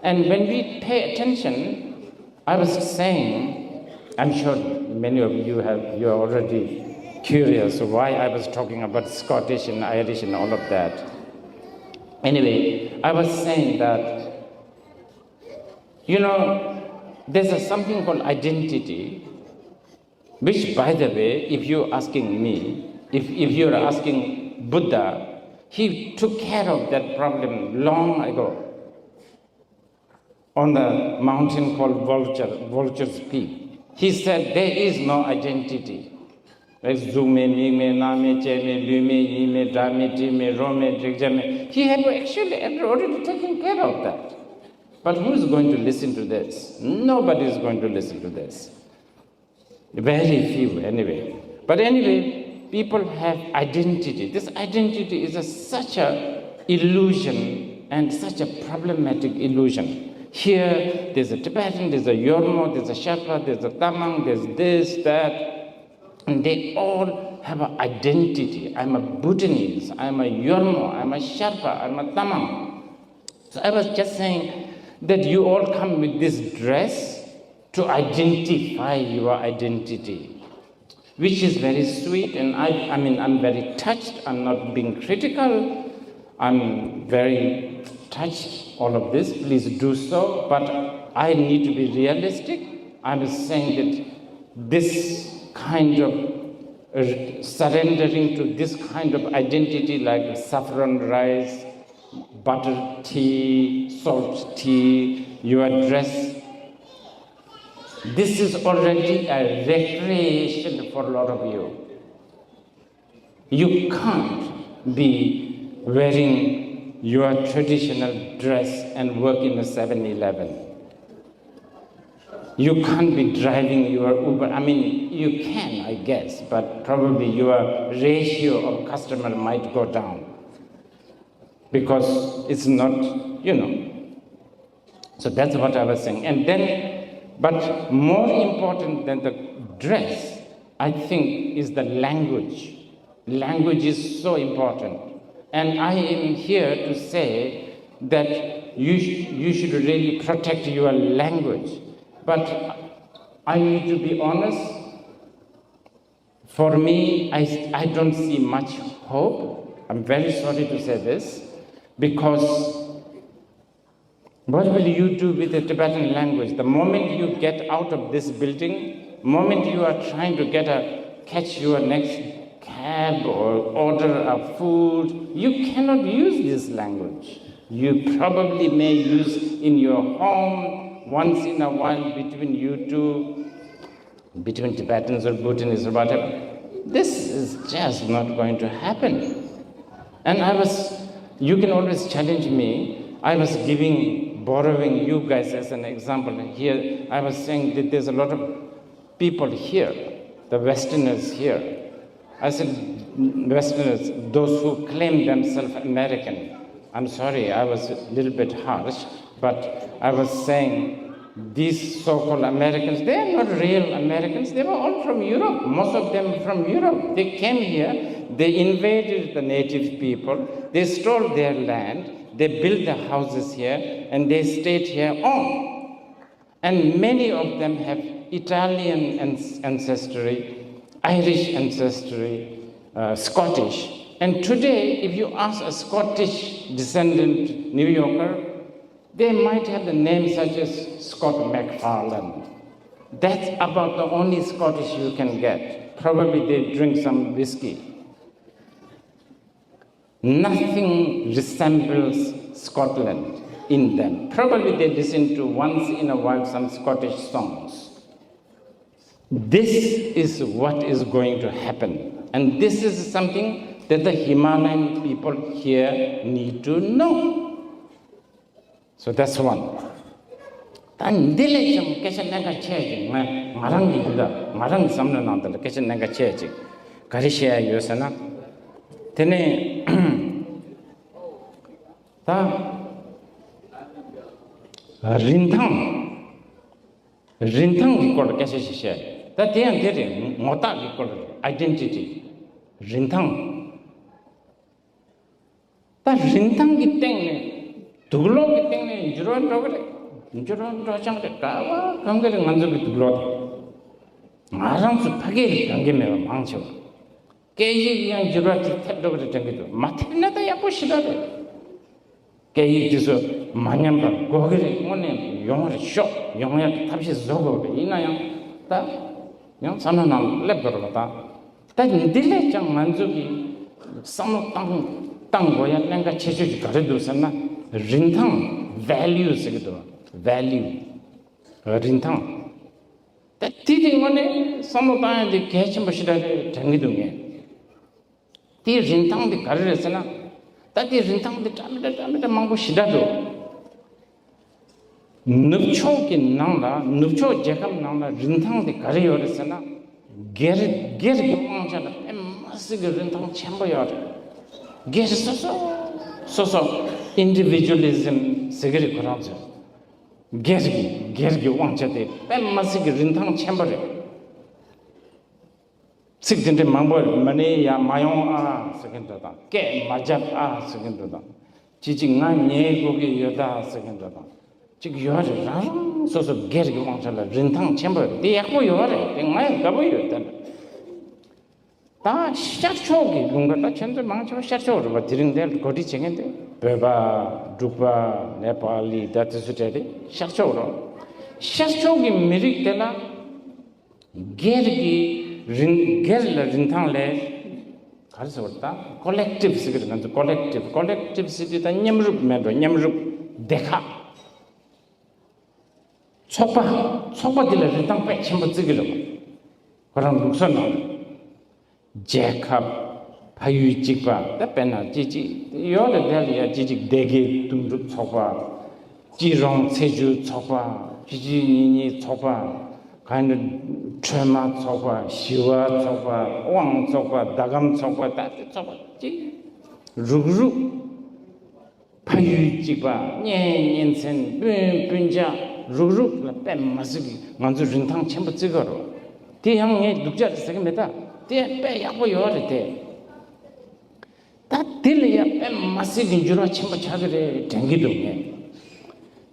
And when we pay attention, I was saying, I'm sure many of you have, you are already curious why I was talking about Scottish and Irish and all of that. Anyway, I was saying that, you know, there's a something called identity, which, by the way, if you're asking me, if, if you're asking Buddha, He took care of that problem long ago on the mountain called Vulture, Vulture's Peak. He said there is no identity. Like གཟུགས་མེད། མིག་མེད། རྣ་མེད། ལྕེ་མེད། ལུས་མེད། ཡིད་མེད། སྒྲ་མེད། དྲི་མེད། རོ་མེད། དྲི་ཆབ་མེད། He had actually already taken care of that. But who is going to listen to this? Nobody is going to listen to this. Very few, anyway. But anyway, people have identity. This identity is a, such a illusion and such a problematic illusion. Here, there's a Tibetan, there's a Yormo, there's a Sherpa, there's a Tamang, there's this, that. And they all have an identity. I'm a Bhutanese, I'm a Yormo, I'm a Sherpa, I'm a Tamang. So I was just saying that you all come with this dress to identify your identity, which is very sweet, and I, I mean, I'm very touched. I'm not being critical. I'm very touched, all of this. Please do so. But I need to be realistic. I'm saying that this kind of uh, surrendering to this kind of identity, like saffron rice, butter tea, salt tea, your dress, this is already a recreation for a lot of you. You can't be wearing your traditional dress and work in a Seven Eleven. You can't be driving your Uber. I mean, you can, I guess, but probably your ratio of customer might go down because it's not, you know. So that's what I was saying. And then, but more important than the dress, I think, is the language. Language is so important. And I am here to say that you, sh- you should really protect your language. But I need to be honest, for me, I, I don't see much hope. I'm very sorry to say this because what will you do with the Tibetan language? The moment you get out of this building, moment you are trying to get a catch your next cab or order a food, you cannot use this language. You probably may use in your home once in a while between you two, between Tibetans or Bhutanese or whatever. This is just not going to happen. And I was, you can always challenge me. I was giving, borrowing you guys as an example here. I was saying that there's a lot of people here, the Westerners here. I said, Westerners, those who claim themselves American. I'm sorry, I was a little bit harsh, but I was saying these so-called Americans, they are not real Americans. They were all from Europe, most of them from Europe. They came here, they invaded the native people, they stole their land, they built the houses here, and they stayed here on. And many of them have Italian ans- ancestry, Irish ancestry, uh, Scottish. And today, if you ask a Scottish descendant New Yorker, they might have the name such as Scott McFarlane. That's about the only Scottish you can get. Probably they drink some whiskey. Nothing resembles Scotland in them. Probably they listen to once in a while some Scottish songs. This is what is going to happen. And this is something that the Himalayan people here need to know. So that's one. ད་འདི་ལས་ཀྱང་སྐད་ཆ་གནད་འགག་ཆེ་ཞིག་ང་ང་རང་གི་འདི་ལ་ང་རང་གི་བསམ་བློའི་ནང་དུ་ལ་སྐད་ཆ་གནད་འགག་ཆེ་ཞིག་ག་རེ་བཤད་ཡ་ཡོད་ཟེར་ན། དེ་ནས་ད་རིན་ཐང་རིན་ཐང་གི་སྐོར་ལ་སྐད་ཆ་ཞིག་བཤད། ད་དེ་ཡང་འདི་རེད། ངོ་རྟགས་ཀྱི་སྐོར་ལ་རེད། ཨའི་ཌེན་ཊི་ཊི། རིན་ཐང་། ད་རིན་ཐང་གི་སྟེང་ནས་དུག་ལོག་གི་སྟེང་ནས་འགྱུར་བ་འགྲོ་གི་རེད། འགྱུར་བ་འགྲོ་ཆང་རེད། ག་བ་གང་གི་རེད། ང་ཚོ་གི་དུག་ལོག་དང་། ང་རང་ཚོ་ཕ་སྐད་རིགས་སྦྱང་གི་མེད་པ་མང་ཆེ་བ། སྐད་ཡིག་ཡང་འགྱུར་བ་དེ་ཐེབས་འགྲོ་གི་རེད་དྲན་གི་འདུག་མ་ཐེབས་ན་ད་ཡག་པོ་ཞེ་དྲག་རེད། སྐད་ཡིག་དེ་ཚོ་མ་ཉམས་པར་དགོས་ཀྱི་རེད། དངོས་གནས་ཡོང་རེད། ཤོག་ཡོང་ཡག་གི་ཐབས་ཤེས་བཟོ་དགོས་རེད། ཡིན་ན་ཡང་ད་ཡང་བསམ་བློ་ནང་སླེབས་དགོས་རེད་པ། ད་ད་འདི་ལས་ཀྱང་ང་ཚོ་གི་བསམ་བློ་བཏང་ བཏང་དགོས་ཡ་གནད་འགག་ཆེ་ཤོས་ཅིག་ག་རེ་འདུག་ཟེར་ན། རིན་ཐང་། ཝེ་ལིའུ་ཟེར་གི་འདུག་ཝེ་ལིའུ། རིན་ཐང་། ད་དེ་དེ་དངོས་གནས་བསམ་བློ་བཏང་ཡ་དེ་གལ་ཆེན་པོ་ཞེ་དྲག་རེད་དྲན་གི་འདུག་ངས། དེའི་རིན་ཐང་དེ་ག་རེ་རེད་ཟེར་ན། ད་དེའི་རིན་ཐང་དེ་འདྲ་མི་འདྲ་འདྲ་མི་འདྲ་མང་པོ་ཞེ་དྲག་འདུག་ནུབ་ཕྱོགས་ཀྱི་ནང་ལ། ནུབ་ཕྱོགས་རྒྱལ་ཁབ་ནང་ལ་རིན་ཐང་དེ་ག་རེ་ཡོད་རེད་ཟེར་ན། སྒེར། སྒེར་གྱི་དབང་ཆ་ལ་དཔེ་མ་སྲིད་ཀྱི་རིན་ཐང་ཆེན་པོ་ཡོད་རེད། སྒེར་སོ་སོ། སོ་སོ། ཨིན་ཌི་བི་ཇུ་ཨ་ལི་ཛིམ་ཟེར་གི་རེད་ཁོ་རང་ཚོས། སྒེར་གྱི། སྒེར་གྱི་དབང་ཆ་དེ་དཔེ་མ་སྲིད་ཀྱི་རིན་ཐང་ཆེན་པོ་རེད། ཚིག་དེ་འདྲའི་མང་པོ་མ་ཎི་ཡར་མ་ཡོང་ཨ་ཟེར་མཁན་འདྲ་དང་། སྐད་མ་རྒྱབ་ཨ་ཟེར་མཁན་འདྲ་དང་། ཅི་ཅིག་ང་ཉལ་དགོས་ཀྱི་ཡོད་ད་ཟེར་མཁན་འདྲ་དང་། ཅིག་ཡོད་རེད། རང་རང་སོ་སོ་སྒེར་གྱི་དབང་ཆ་ལ་རིན་ཐང་ཆེན་པོ་ཡོད་རེད། དེ་ཡག་པོ་ཡོད་རེད། དེ་ང་ཡང་དགའ་པོ་ཡོད་དེ་ལ། ད་ཤར་ཕྱོགས་ཀྱི་ལུང་པ། ད་ཁྱེད་ཚོ་མང་ཆེ་བ་ཤར་ཕྱོགས་རེད་པ། དེ་རིང་འདིར་གོ་སྒྲིག་བྱེད་མཁན་དེ་བོད་པ། འབྲུག་པ། ནེ་པ་ལི། ད་དེ་ཚོ་གྲས་དེ་ཤར་ཕྱོགས་རེད། ཤར་ཕྱོགས་ཀྱི་མི་རིགས་དེ་ལ། སྒེར་གྱི་རིན། སྒེར་ལ་རིན་ཐང་ལས། ག་རེ་ཟེར་བ་ད། ཀོ་ལེག་ཊིབ་ཟེར་གི་རེད་ང་ཚོ། ཀོ་ལེག་ཊིབ། ཀོ་ལེག་ཊིབ་ཟེར་དུས་ད་མཉམ་རུབ་མེད་འགྲོ། མཉམ་རུབ། སྡེ་ཁག། ཚོགས་པ། ཚོགས་པ་འདི་ལ་རིན་ཐང་དཔེ་ཆེན་པོ་བརྩི་གི་རེད། ཁོ་རང་ལུགས་སྲོལ་ནང་རྒྱལ་ཁབ། ཕ་ཡུལ་གཅིག་པ། ད་དཔེར་ན་ཅི་ཅི་ཡོད་རེད། དེ་ལ་ཡ་ཅི་ཅིག་སྡེ་དགེ་དོན་གྲུབ་ཚོགས་པ། སྐྱིད་རོང་ཚེས་བཅུའི་ཚོགས་པ། ཅི་ཅི་གཉིས་གཉིས་ཚོགས་པ། གང་ཡིན་ཁྲོས་མ་ཚོགས་པ། ཞི་བ་ཚོགས་པ། དབང་ཚོགས་པ། ཟླ་གམ་ཚོགས་པ། ད་དེ་ཚོགས་པ་ཅི་རུག་རུག་ཕ་ཡུལ་གཅིག་པ། གཉེན་ཉེ་ཚན། སྤུན་སྤུན་ཆ། རུག་རུག་ལ་དཔེ་མ་སྲིད་ཀྱི་ང་ཚོས་རིན་ཐང་ཆེན་པོ་བརྩི་གི་རེད། དེ་ཡང་ངས་སྡུག་ཅག་རེད་ཟེར་གི་མེད། ད་དེ་དཔེ་ཡག་པོ་ཡོད་རེད་དེ། ད་དེ་ལ་ཡང་དཔེ་མ་སྲིད་ཀྱི་འགྱུར་བ་ཆེན་པོ་ཆགས་ཀྱི་རེད་དྲན་གྱི་འདུག་ངས།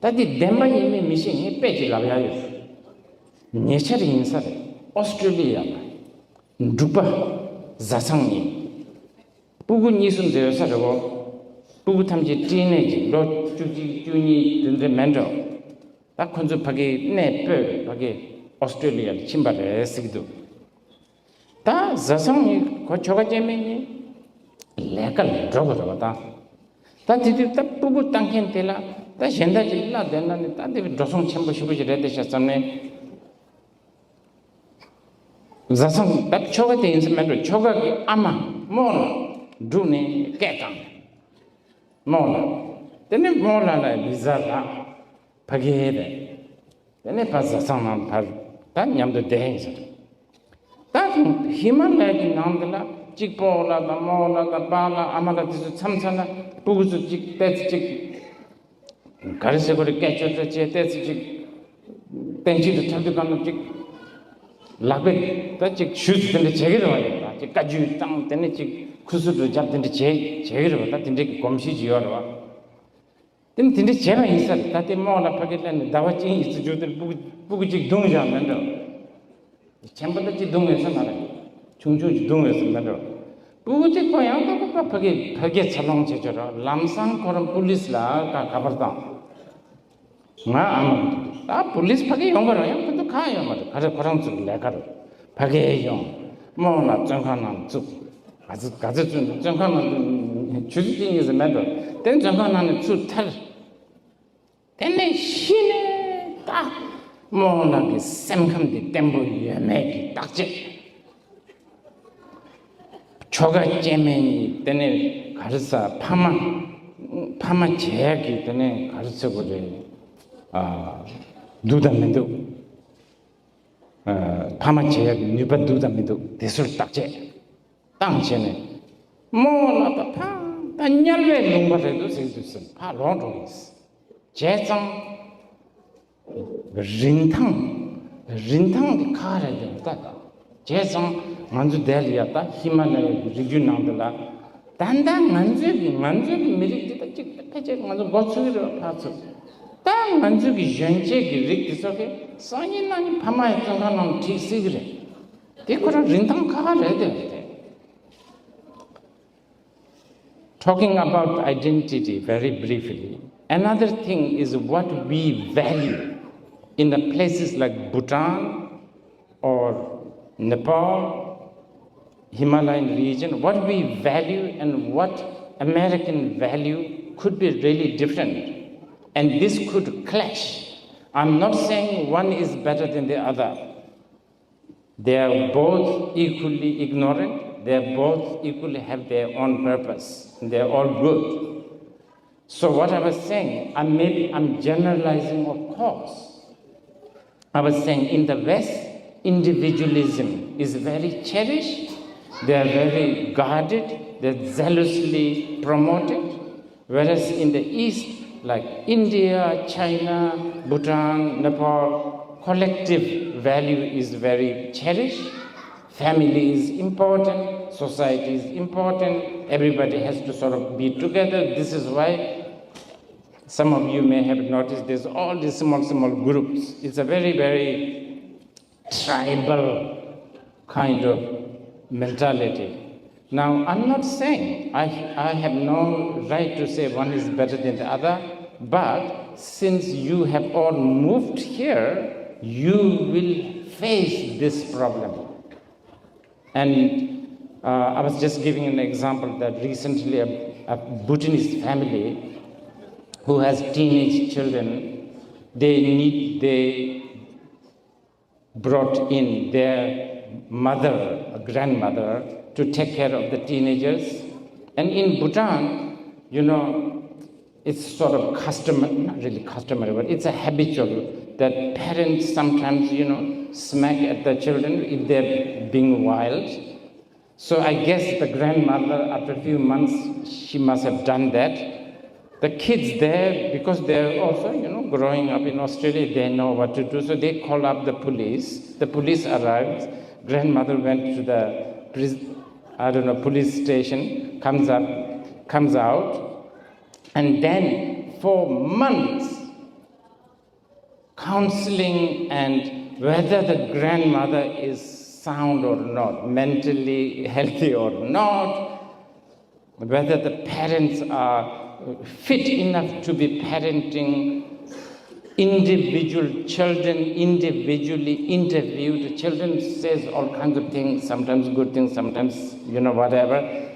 ད་དེ་བདེན་པ་ཡིན་མིན་མི་ཤེས། ངས་དཔེ་ཅིག་ལབ་ཡ་ཡོད། ཉེ་ཆར་ཡིན་ས་རེད། ཨོ་སི་ཀྲོ་ལི་ཡ་ལ་འབྲུག་པ་བཟའ་ཚང་གཉིས། སྤུ་གུ་གཉིས་གསུམ་ཙམ་ཡོད་ས་རེད་བོ། སྤུ་གུ་ཐམས་ཅད་སྐྲན་ནད་ཅིག་ལོ་བཅུ་གཅིག་བཅུ་གཉིས་དེ་འདྲ་མེད་འགྲོ། ད་ཁོ་ཚོ་ཕ་གིའི་གནས་སྤོས་ཕ་གི་ཨོ་སི་ཀྲོ་ལི་ཡ་ལ་ཕྱིན་པ་རེད་ཟེར་གི་འདུག་ད་བཟའ་ཚང་གཉིས། ཁོ་ཁྱོ་ག་སྐྱེ་དམན་གཉིས་ལས་ཀ་ལ་འགྲོ་དགོས་རེད་བ། ད་ད་དེ་དུས་ད་སྤུ་གུ་བཏང་མཁན་དེ་ལ་ད་གཞན་དག་ཅིག་གླ་བསྡད་ན་ནི་ད་དེ་འགྲོ་སོང་ཆེན་པོ་ཞེ་པོ་ཞིག་རེད་དེ་ཤག་བསམ་ནས། བཟའ་ཚང་ད་ཁྱོ་ག་དེ་ཡིན་ས་མེད་འགྲོ། ཁྱོ་ག་གི་ཨ་མ་རྨོ་ལགས་འབྲུག་ནས་སྐད་བཏང་། རྨོ་ལགས། དེ་ནས་རྨོ་ལགས་ལ་བི་ཟ་རག་ཕ་གི་རེད། དེ་ནས་ཕར་བཟའ་ཚང་ནང་ཕར་ད་མཉམ་དུ་བསྡད་ཡིན་ཟེར། ད་ཧི་མ་ལ་ཡ་གི་ནང་དེ་ལ་གཅིག་སྤོ་ལགས་དང་རྨོ་ལགས་དང་པཱ་ལགས་ཨ་མ་ལགས་དེ་ཚོ་མཚམས་མཚམས་ལ་སྤུ་གུ་ཚོ་གཅིག་ཏོག་ཙམ་གཅིག་ག་རེ་ཟེར་དགོས་རེད། སྐད་ཅོར་ཅོར་བྱས་ཏོག་ཙམ་ཅིག་གཏན་ཚིགས་དུ་འཁྲབ་དུས་གང་ལ་ཅིག་ལག་པས་ད་ཅིག་ཞུས་ཚུལ་དེ་འདྲ་བྱེད་ཀྱི་རེད་བ། ཡོད་ད་ཅིག་བཀའ་བརྒྱུད་བཏང་། དེ་ནས་ཅིག་ཁུ་སུ་འགྲོ་རྒྱབ་དེ་འདྲ་བྱེད་བྱེད་ཀྱི་རེད་བ། ད་དེ་འདྲའི་གི་གོམས་གཤིས་ཅིག་ཡོད་རེད་བ། དེ་ནས་དེ་འདྲ་བྱས་པ་ཡིན་ས་རེད། ད་དེ་རྨོ་ལགས་ཕ་གི་སླེབས་ནས་ཟླ་བ་གཅིག་གཉིས་ཙམ་འཇུག་དུས་སྤུ་གུ་སྤུ་གུ་གཅིག་བརྡུངས་བཞག་མེད་འགྲོ། ཆེན་པོ་ད་ཅིག་བརྡུངས་ཡོད་ས་མ་རེད། ཆུང་ཆུང་ཅིག་བརྡུངས་ཡོད་ས་མེད་འགྲོ། སྤུ་གུ་གཅིག་པོ་ཡང་ཏོག་ཏོག་ཕ་གི་ཕ་གིའི་འཚར་ལོངས་བྱེད་ཆོག་རོགས། ལམ་སང་ཁོ་རང་པུ་ལིས་ལ་ཁ་ཁ་པར་བཏང་། ང་ཨ་མ་གི་འདུག་ད་པུ་ལིས་ཕ་གི་ཡོང་གི་རེད། ཡང་ཁོ་ཚོ་ཁག་ཡོད་མ་རེད། ག་རེ་ཁོ་རང་ཚོ་གི་ལས་ཀ་རེད། ཕ་གི་ཡོང་། རྨོ་ལགས་བཙོན་ཁང་ནང་བཙུགས། ག་ཚོད་ག་ཚོད་བཙུགས་འདུག་བཙོན་ཁང་ནང་དུ་ཆུ་ཚོད་གཅིག་གཉིས་ཙམ་མེད་འགྲོ། དེ་བཙོན་ཁང་ནང་ནས་ཚུར་ཐར། དེ་ནས་གཞི་ནས་ད་རྨོ་ལགས་ཀྱི་སེམས་ཁམས་དེ་བརྟན་པོ་ཡོད་མེད་ཀྱི་བརྟག་དཔྱད། ཁྱོ་ག་སྐྱེ་དམན་གཉིས་དེ་ནས་ག་རེ་ཟ། ཕ་མ་ཕ་མ་བྱེད་ཡག་གི་དེ་ནས་ག་རེ་ཟེར་དགོས་རེད། ཨ། འདུག་དང་མི་འདུག་ཨ། ཕ་མ་བྱེད་ཡག་གི་ནུས་པ་འདུག་དང་མི་འདུག་དེ་ཚོར་བརྟག་དཔྱད་བཏང་བྱས་ནས། རྨོ་ལགས་ད་ཕ་ད་དམྱལ་བའི་ལུང་པ་རེད་འདུག་ཟེར་གྱི་འདུག་ཟེར། ཕར་ལོག་འགྲོ་གི་ཡིན། བྱས་ཙང་། རིན་ཐང་། རིན་ཐང་གི་ཁག་རེད་དེ་ད། བྱས་ཙང་ང་ཚོ་དེ་ལ་ཡ་ད་ཧི་མ་ལ་ཡའི་རི་རྒྱུད་ནང་དུ་ལ། ད་ལྟ་ང་ཚོའི་གི་ང་ཚོའི་གི་མི་རིགས་འདི་ད་ཅིག་ཕལ་ཆེར་ང་ཚོ་མགོ་ཚོས་ཀྱི་རེད་བ། ཕར་ཚུར། ད་ང་ཚོའི་གི་གཞོན་སྐྱེས་ཀྱི་རིགས་འདི་ཚོ་གི་སང་ཉིན་གནངས་ཉིན་ཕ་མ་ཡི་བཙོན་ཁང་ནང་ཁྲིད་སྲིད་ཀྱི་རེད། དེ་ཁོ་རང་རིན་ཐང་ཁག་ཁག་རེད་དེ། Talking about identity very briefly, another thing is what we value in the places like Bhutan or Nepal, Himalayan region, what we value and what American value could be really different, and this could clash. I'm not saying one is better than the other. They are both equally ignorant, they both equally have their own purpose, and they're all good. So, what I was saying, I maybe I'm generalizing, of course. I was saying in the West, individualism is very cherished, they are very guarded, they're zealously promoted. Whereas in the East, like India, China, Bhutan, Nepal, collective value is very cherished. Family is important, society is important, everybody has to sort of be together. This is why some of you may have noticed there's all these small, small groups. It's a very, very tribal kind of mentality. Now, I'm not saying, I, I have no right to say one is better than the other, but since you have all moved here, you will face this problem. And uh, I was just giving an example that recently a, a Bhutanese family who has teenage children, they need, they brought in their mother, a grandmother, to take care of the teenagers. And in Bhutan, you know, it's sort of custom, not really customary, but it's a habitual that parents sometimes, you know, smack at the children if they're being wild. So I guess the grandmother, after a few months, she must have done that. The kids there, because they're also, you know, growing up in Australia, they know what to do. So they call up the police. The police arrives. Grandmother went to the, pris- I don't know, police station, comes up, comes out, and then for months, counseling and whether the grandmother is sound or not, mentally healthy or not, whether the parents are fit enough to be parenting individual children, individually interviewed children, says all kinds of things, sometimes good things, sometimes, you know, whatever.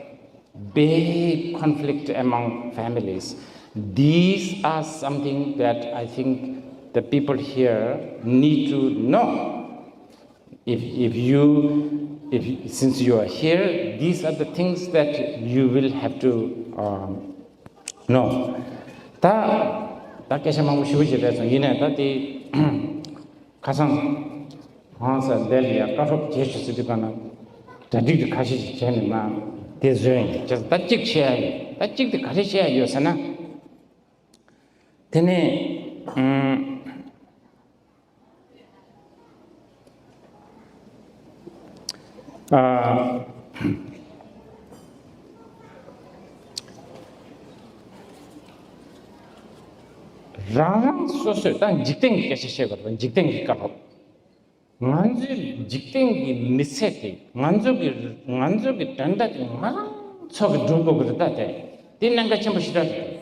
Big conflict among families. These are something that I think the people here need to know. If, if you, if, since you are here, these are the things that you will have to um, know. ད་ད་སྐད་ཆ་མང་པོ་ཞུ་བ་ཞིག་རེད་སོང་། ཡིན་ནའི་ད་དེ་ཁ་སང་ཧང་སང་འདི་ལ་ཡ་བཀའ་སློབ་རྒྱས་ཤོག་ཟེར་དུས་ག་ན་གྲ་སྒྲིག་དེ་ཁ་ཤས་ཤིག་བྱས་ནས་མ་དེ་བཟོས་ཡིན། བྱས་ཙང་ད་གཅིག་བཤད་ཡ་ཡོད། ད་གཅིག་དེ་ག་རེ་བཤད་ཡ་ཡོད་ཟེར་ན། དེ་ནས་ཨུམ། ཨ། རང་རང་སོ་སོས་ད་འཇིག་རྟེན་གྱི་སྐད་ཆ་བཤད་དགོས་རེད། འཇིག་རྟེན་གྱི་བཀའ་སློབ། ང་ཚོའི་འཇིག་རྟེན་གྱི་མི་ཚེ་དེ། ང་ཚོ་གི་ང་ཚོ་གི་དོན་དག་དེ་ང་རང་ཚོ་གི་སྒྲུབ་དགོས་ཀྱི་རེད། ད་དེ་དེ་གནད་འགག་ཆེན་པོ་ཞེ་དྲག་རེད།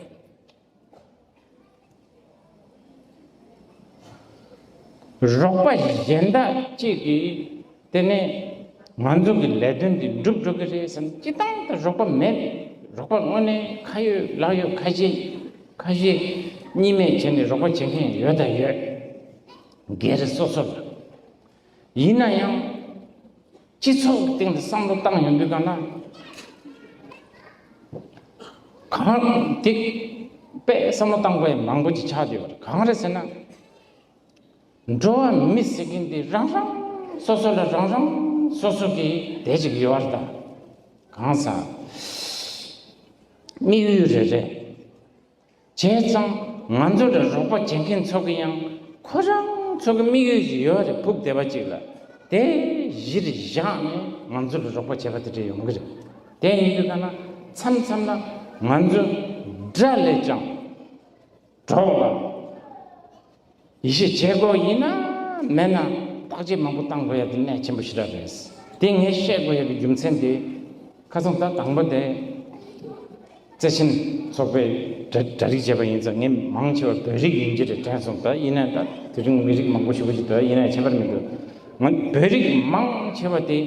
རོགས་པ་གཞན་དག་ཅིག་གིས་དེ་ནས་ང་ཚོ་གི་ལས་དོན་འདི་འགྲུབ་འགྲོ་གི་རེད་བསམ། སྤྱི་བཏང་དུ་རོགས་པ་མེད། རོགས་པ་དངོས་གནས་ཁ་ཡོད་ལག་ཡོད་ཁ་ཤས་ཁ་ཤས་གཉིས་མེད་བྱས་ནས་རོགས་པ་བྱེད་མཁན་ཡོད་དང་ཡོད། སྒེར་སོ་སོ་ལ། ཡིན་ན་ཡང་། སྤྱི་ཚོགས་ཀྱི་སྟེང་དུ་བསམ་བློ་བཏང་ཡོང་དུས་ག་ན། གང་དེ་དཔེ་བསམ་བློ་བཏང་དགོས་ཡ་མང་པོ་ཅིག་ཆགས་བསྡད་ཡོད་རེད། གང་རེད་ཟེར་ན། འགྲོ་བ་མི་ཟེར་མཁན་དེ་རང་རང་སོ་སོ་ལ་རང་རང་སོ་སོ་གི་དེ་ཅིག་ཡོད་རེད། ད་གང་ཟག་དམིགས་ཡུལ་རེ་རེ། བྱས་ཙང་ང་ཚོ་ལ་རོགས་པ་བྱེད་མཁན་ཚོ་གི་ཡང་ཁོ་རང་ཚོ་གི་དམིགས་ཡུལ་ཞིག་ཡོད་རེད། ཕུགས་བདེ་བ་ཅིག་ལ། དེ་གཞིར་བཞག་ནས་ང་ཚོ་ལ་རོགས་པ་བྱེད་པ་དེ་འདྲ་ཡོང་གི་རེད། དེ་ཡིན་དུས་ག་ན་མཚམས་མཚམས་ན་ང་ཚོ་དགྲ་ལས་ཀྱང་གྲོགས་ལ་ཡིད་ཆེས་བྱེད་དགོས། ཡིན་ན་མེད་ན་བརྟག་དཔྱད་མང་པོ་བཏང་དགོས་ཡ་དེ་གནད་ཆེན་པོ་ཞེ་དྲག་རེད། དེ་ངས་བཤད་དགོས་ཡ་གི་རྒྱུ་མཚན་དེ། ཁ་སང་ད་དང་པོ་དེ་བརྩེ་ཆེན་ཚོགས་པས་གྲ་གྲ་སྒྲིག་བྱས་པ་ཡིན་ཙང་། ངས་མང་ཆེ་བ་བོད་རིགས་ཡིན་གྱི་རེད་དྲན་སོང་། ད་ཡིན་ན་ད་དེ་རིང་མི་རིགས་མང་པོ་ཞེ་པོ་ཅིག་འདུག། ཡིན་ན་ཁྱད་པར་མི་འདུག། ང་བོད་རིགས་མང་ཆེ་བ་དེ་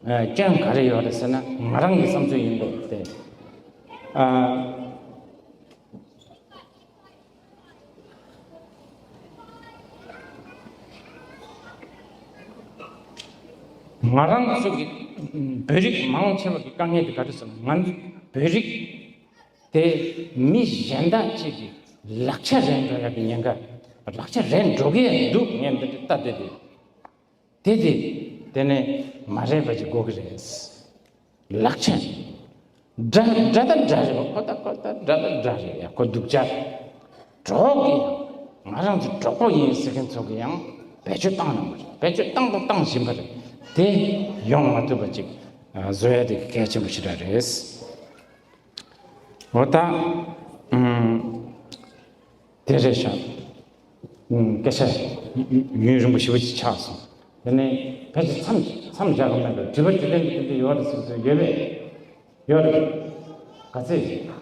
ཨ་སྐྱོན་ག་རེ་ཡོད་རེད་ཟེར་ན། ང་རང་གི་བསམ་ཚུལ་ཡིན་དགོས་ཏེ། ཨ། ང་རང་ཚོ་གི་བོད་རིགས་མང་ཆེ་བ་གི་དཀའ་ངལ་དེ་ག་རེ་ཟེར་ན། ང་ཚོ་བོད་རིགས་དེ་མི་གཞན་དག་ཅིག་གི་ལག་ཆ་རེད་འགྲོ་ཡ་གི་ཉེན་ཁ། ལག་ཆ་རེད་འགྲོ་གི་འདུག་ངས་འདི་འདྲ་ལྟ་དེ་དེ། དེ་དེ་དེ་ནས་མ་རེད་པ་ཅིག་དགོས་ཀྱི་རེད། ལག་ཆ་འདྲ་འདྲ་དང་འདྲ་རེད་པ། ཁོ་ད་ཁོ་ད་འདྲ་དང་འདྲ་རེད་ཡ། ཁོ་སྡུག་ཅག་གྲོགས་ཀྱི་ཡང་ང་རང་ཚོ་གྲོགས་པོ་ཡིན་ཟེར་མཁན་ཚོ་གི་ཡང་བེད་སྤྱོད་བཏང་གནང་བ་རེད། བེད་སྤྱོད་བཏང་དང་བཏང་བཞིན་པ་རེད། དེ་ཡོང་མ་ཐུབ་པ་ཅིག་བཟོ་ཡ་དེ་གལ་ཆེན་པོ་ཞེ་དྲག་རེད། འོ་ད་ཨུམ། དེ་རེད་ཤག་ཨུམ། སྐད་ཆ་ཡུན་རིང་པོ་ཞེ་པོ་ཅིག་ཆགས་སོང་། དེ་ནས་ཕལ་ཆེར་མཚམས་མཚམས་བཞག་གི་མེད་པས། དྲི་བ་དྲིས་ལན་གྱི་དེ་འདྲ་ཡོད་རེད་ཟེར་གྱི་འདུག་ཡོད་པས། ཡོད་རེད། ག་ཚད་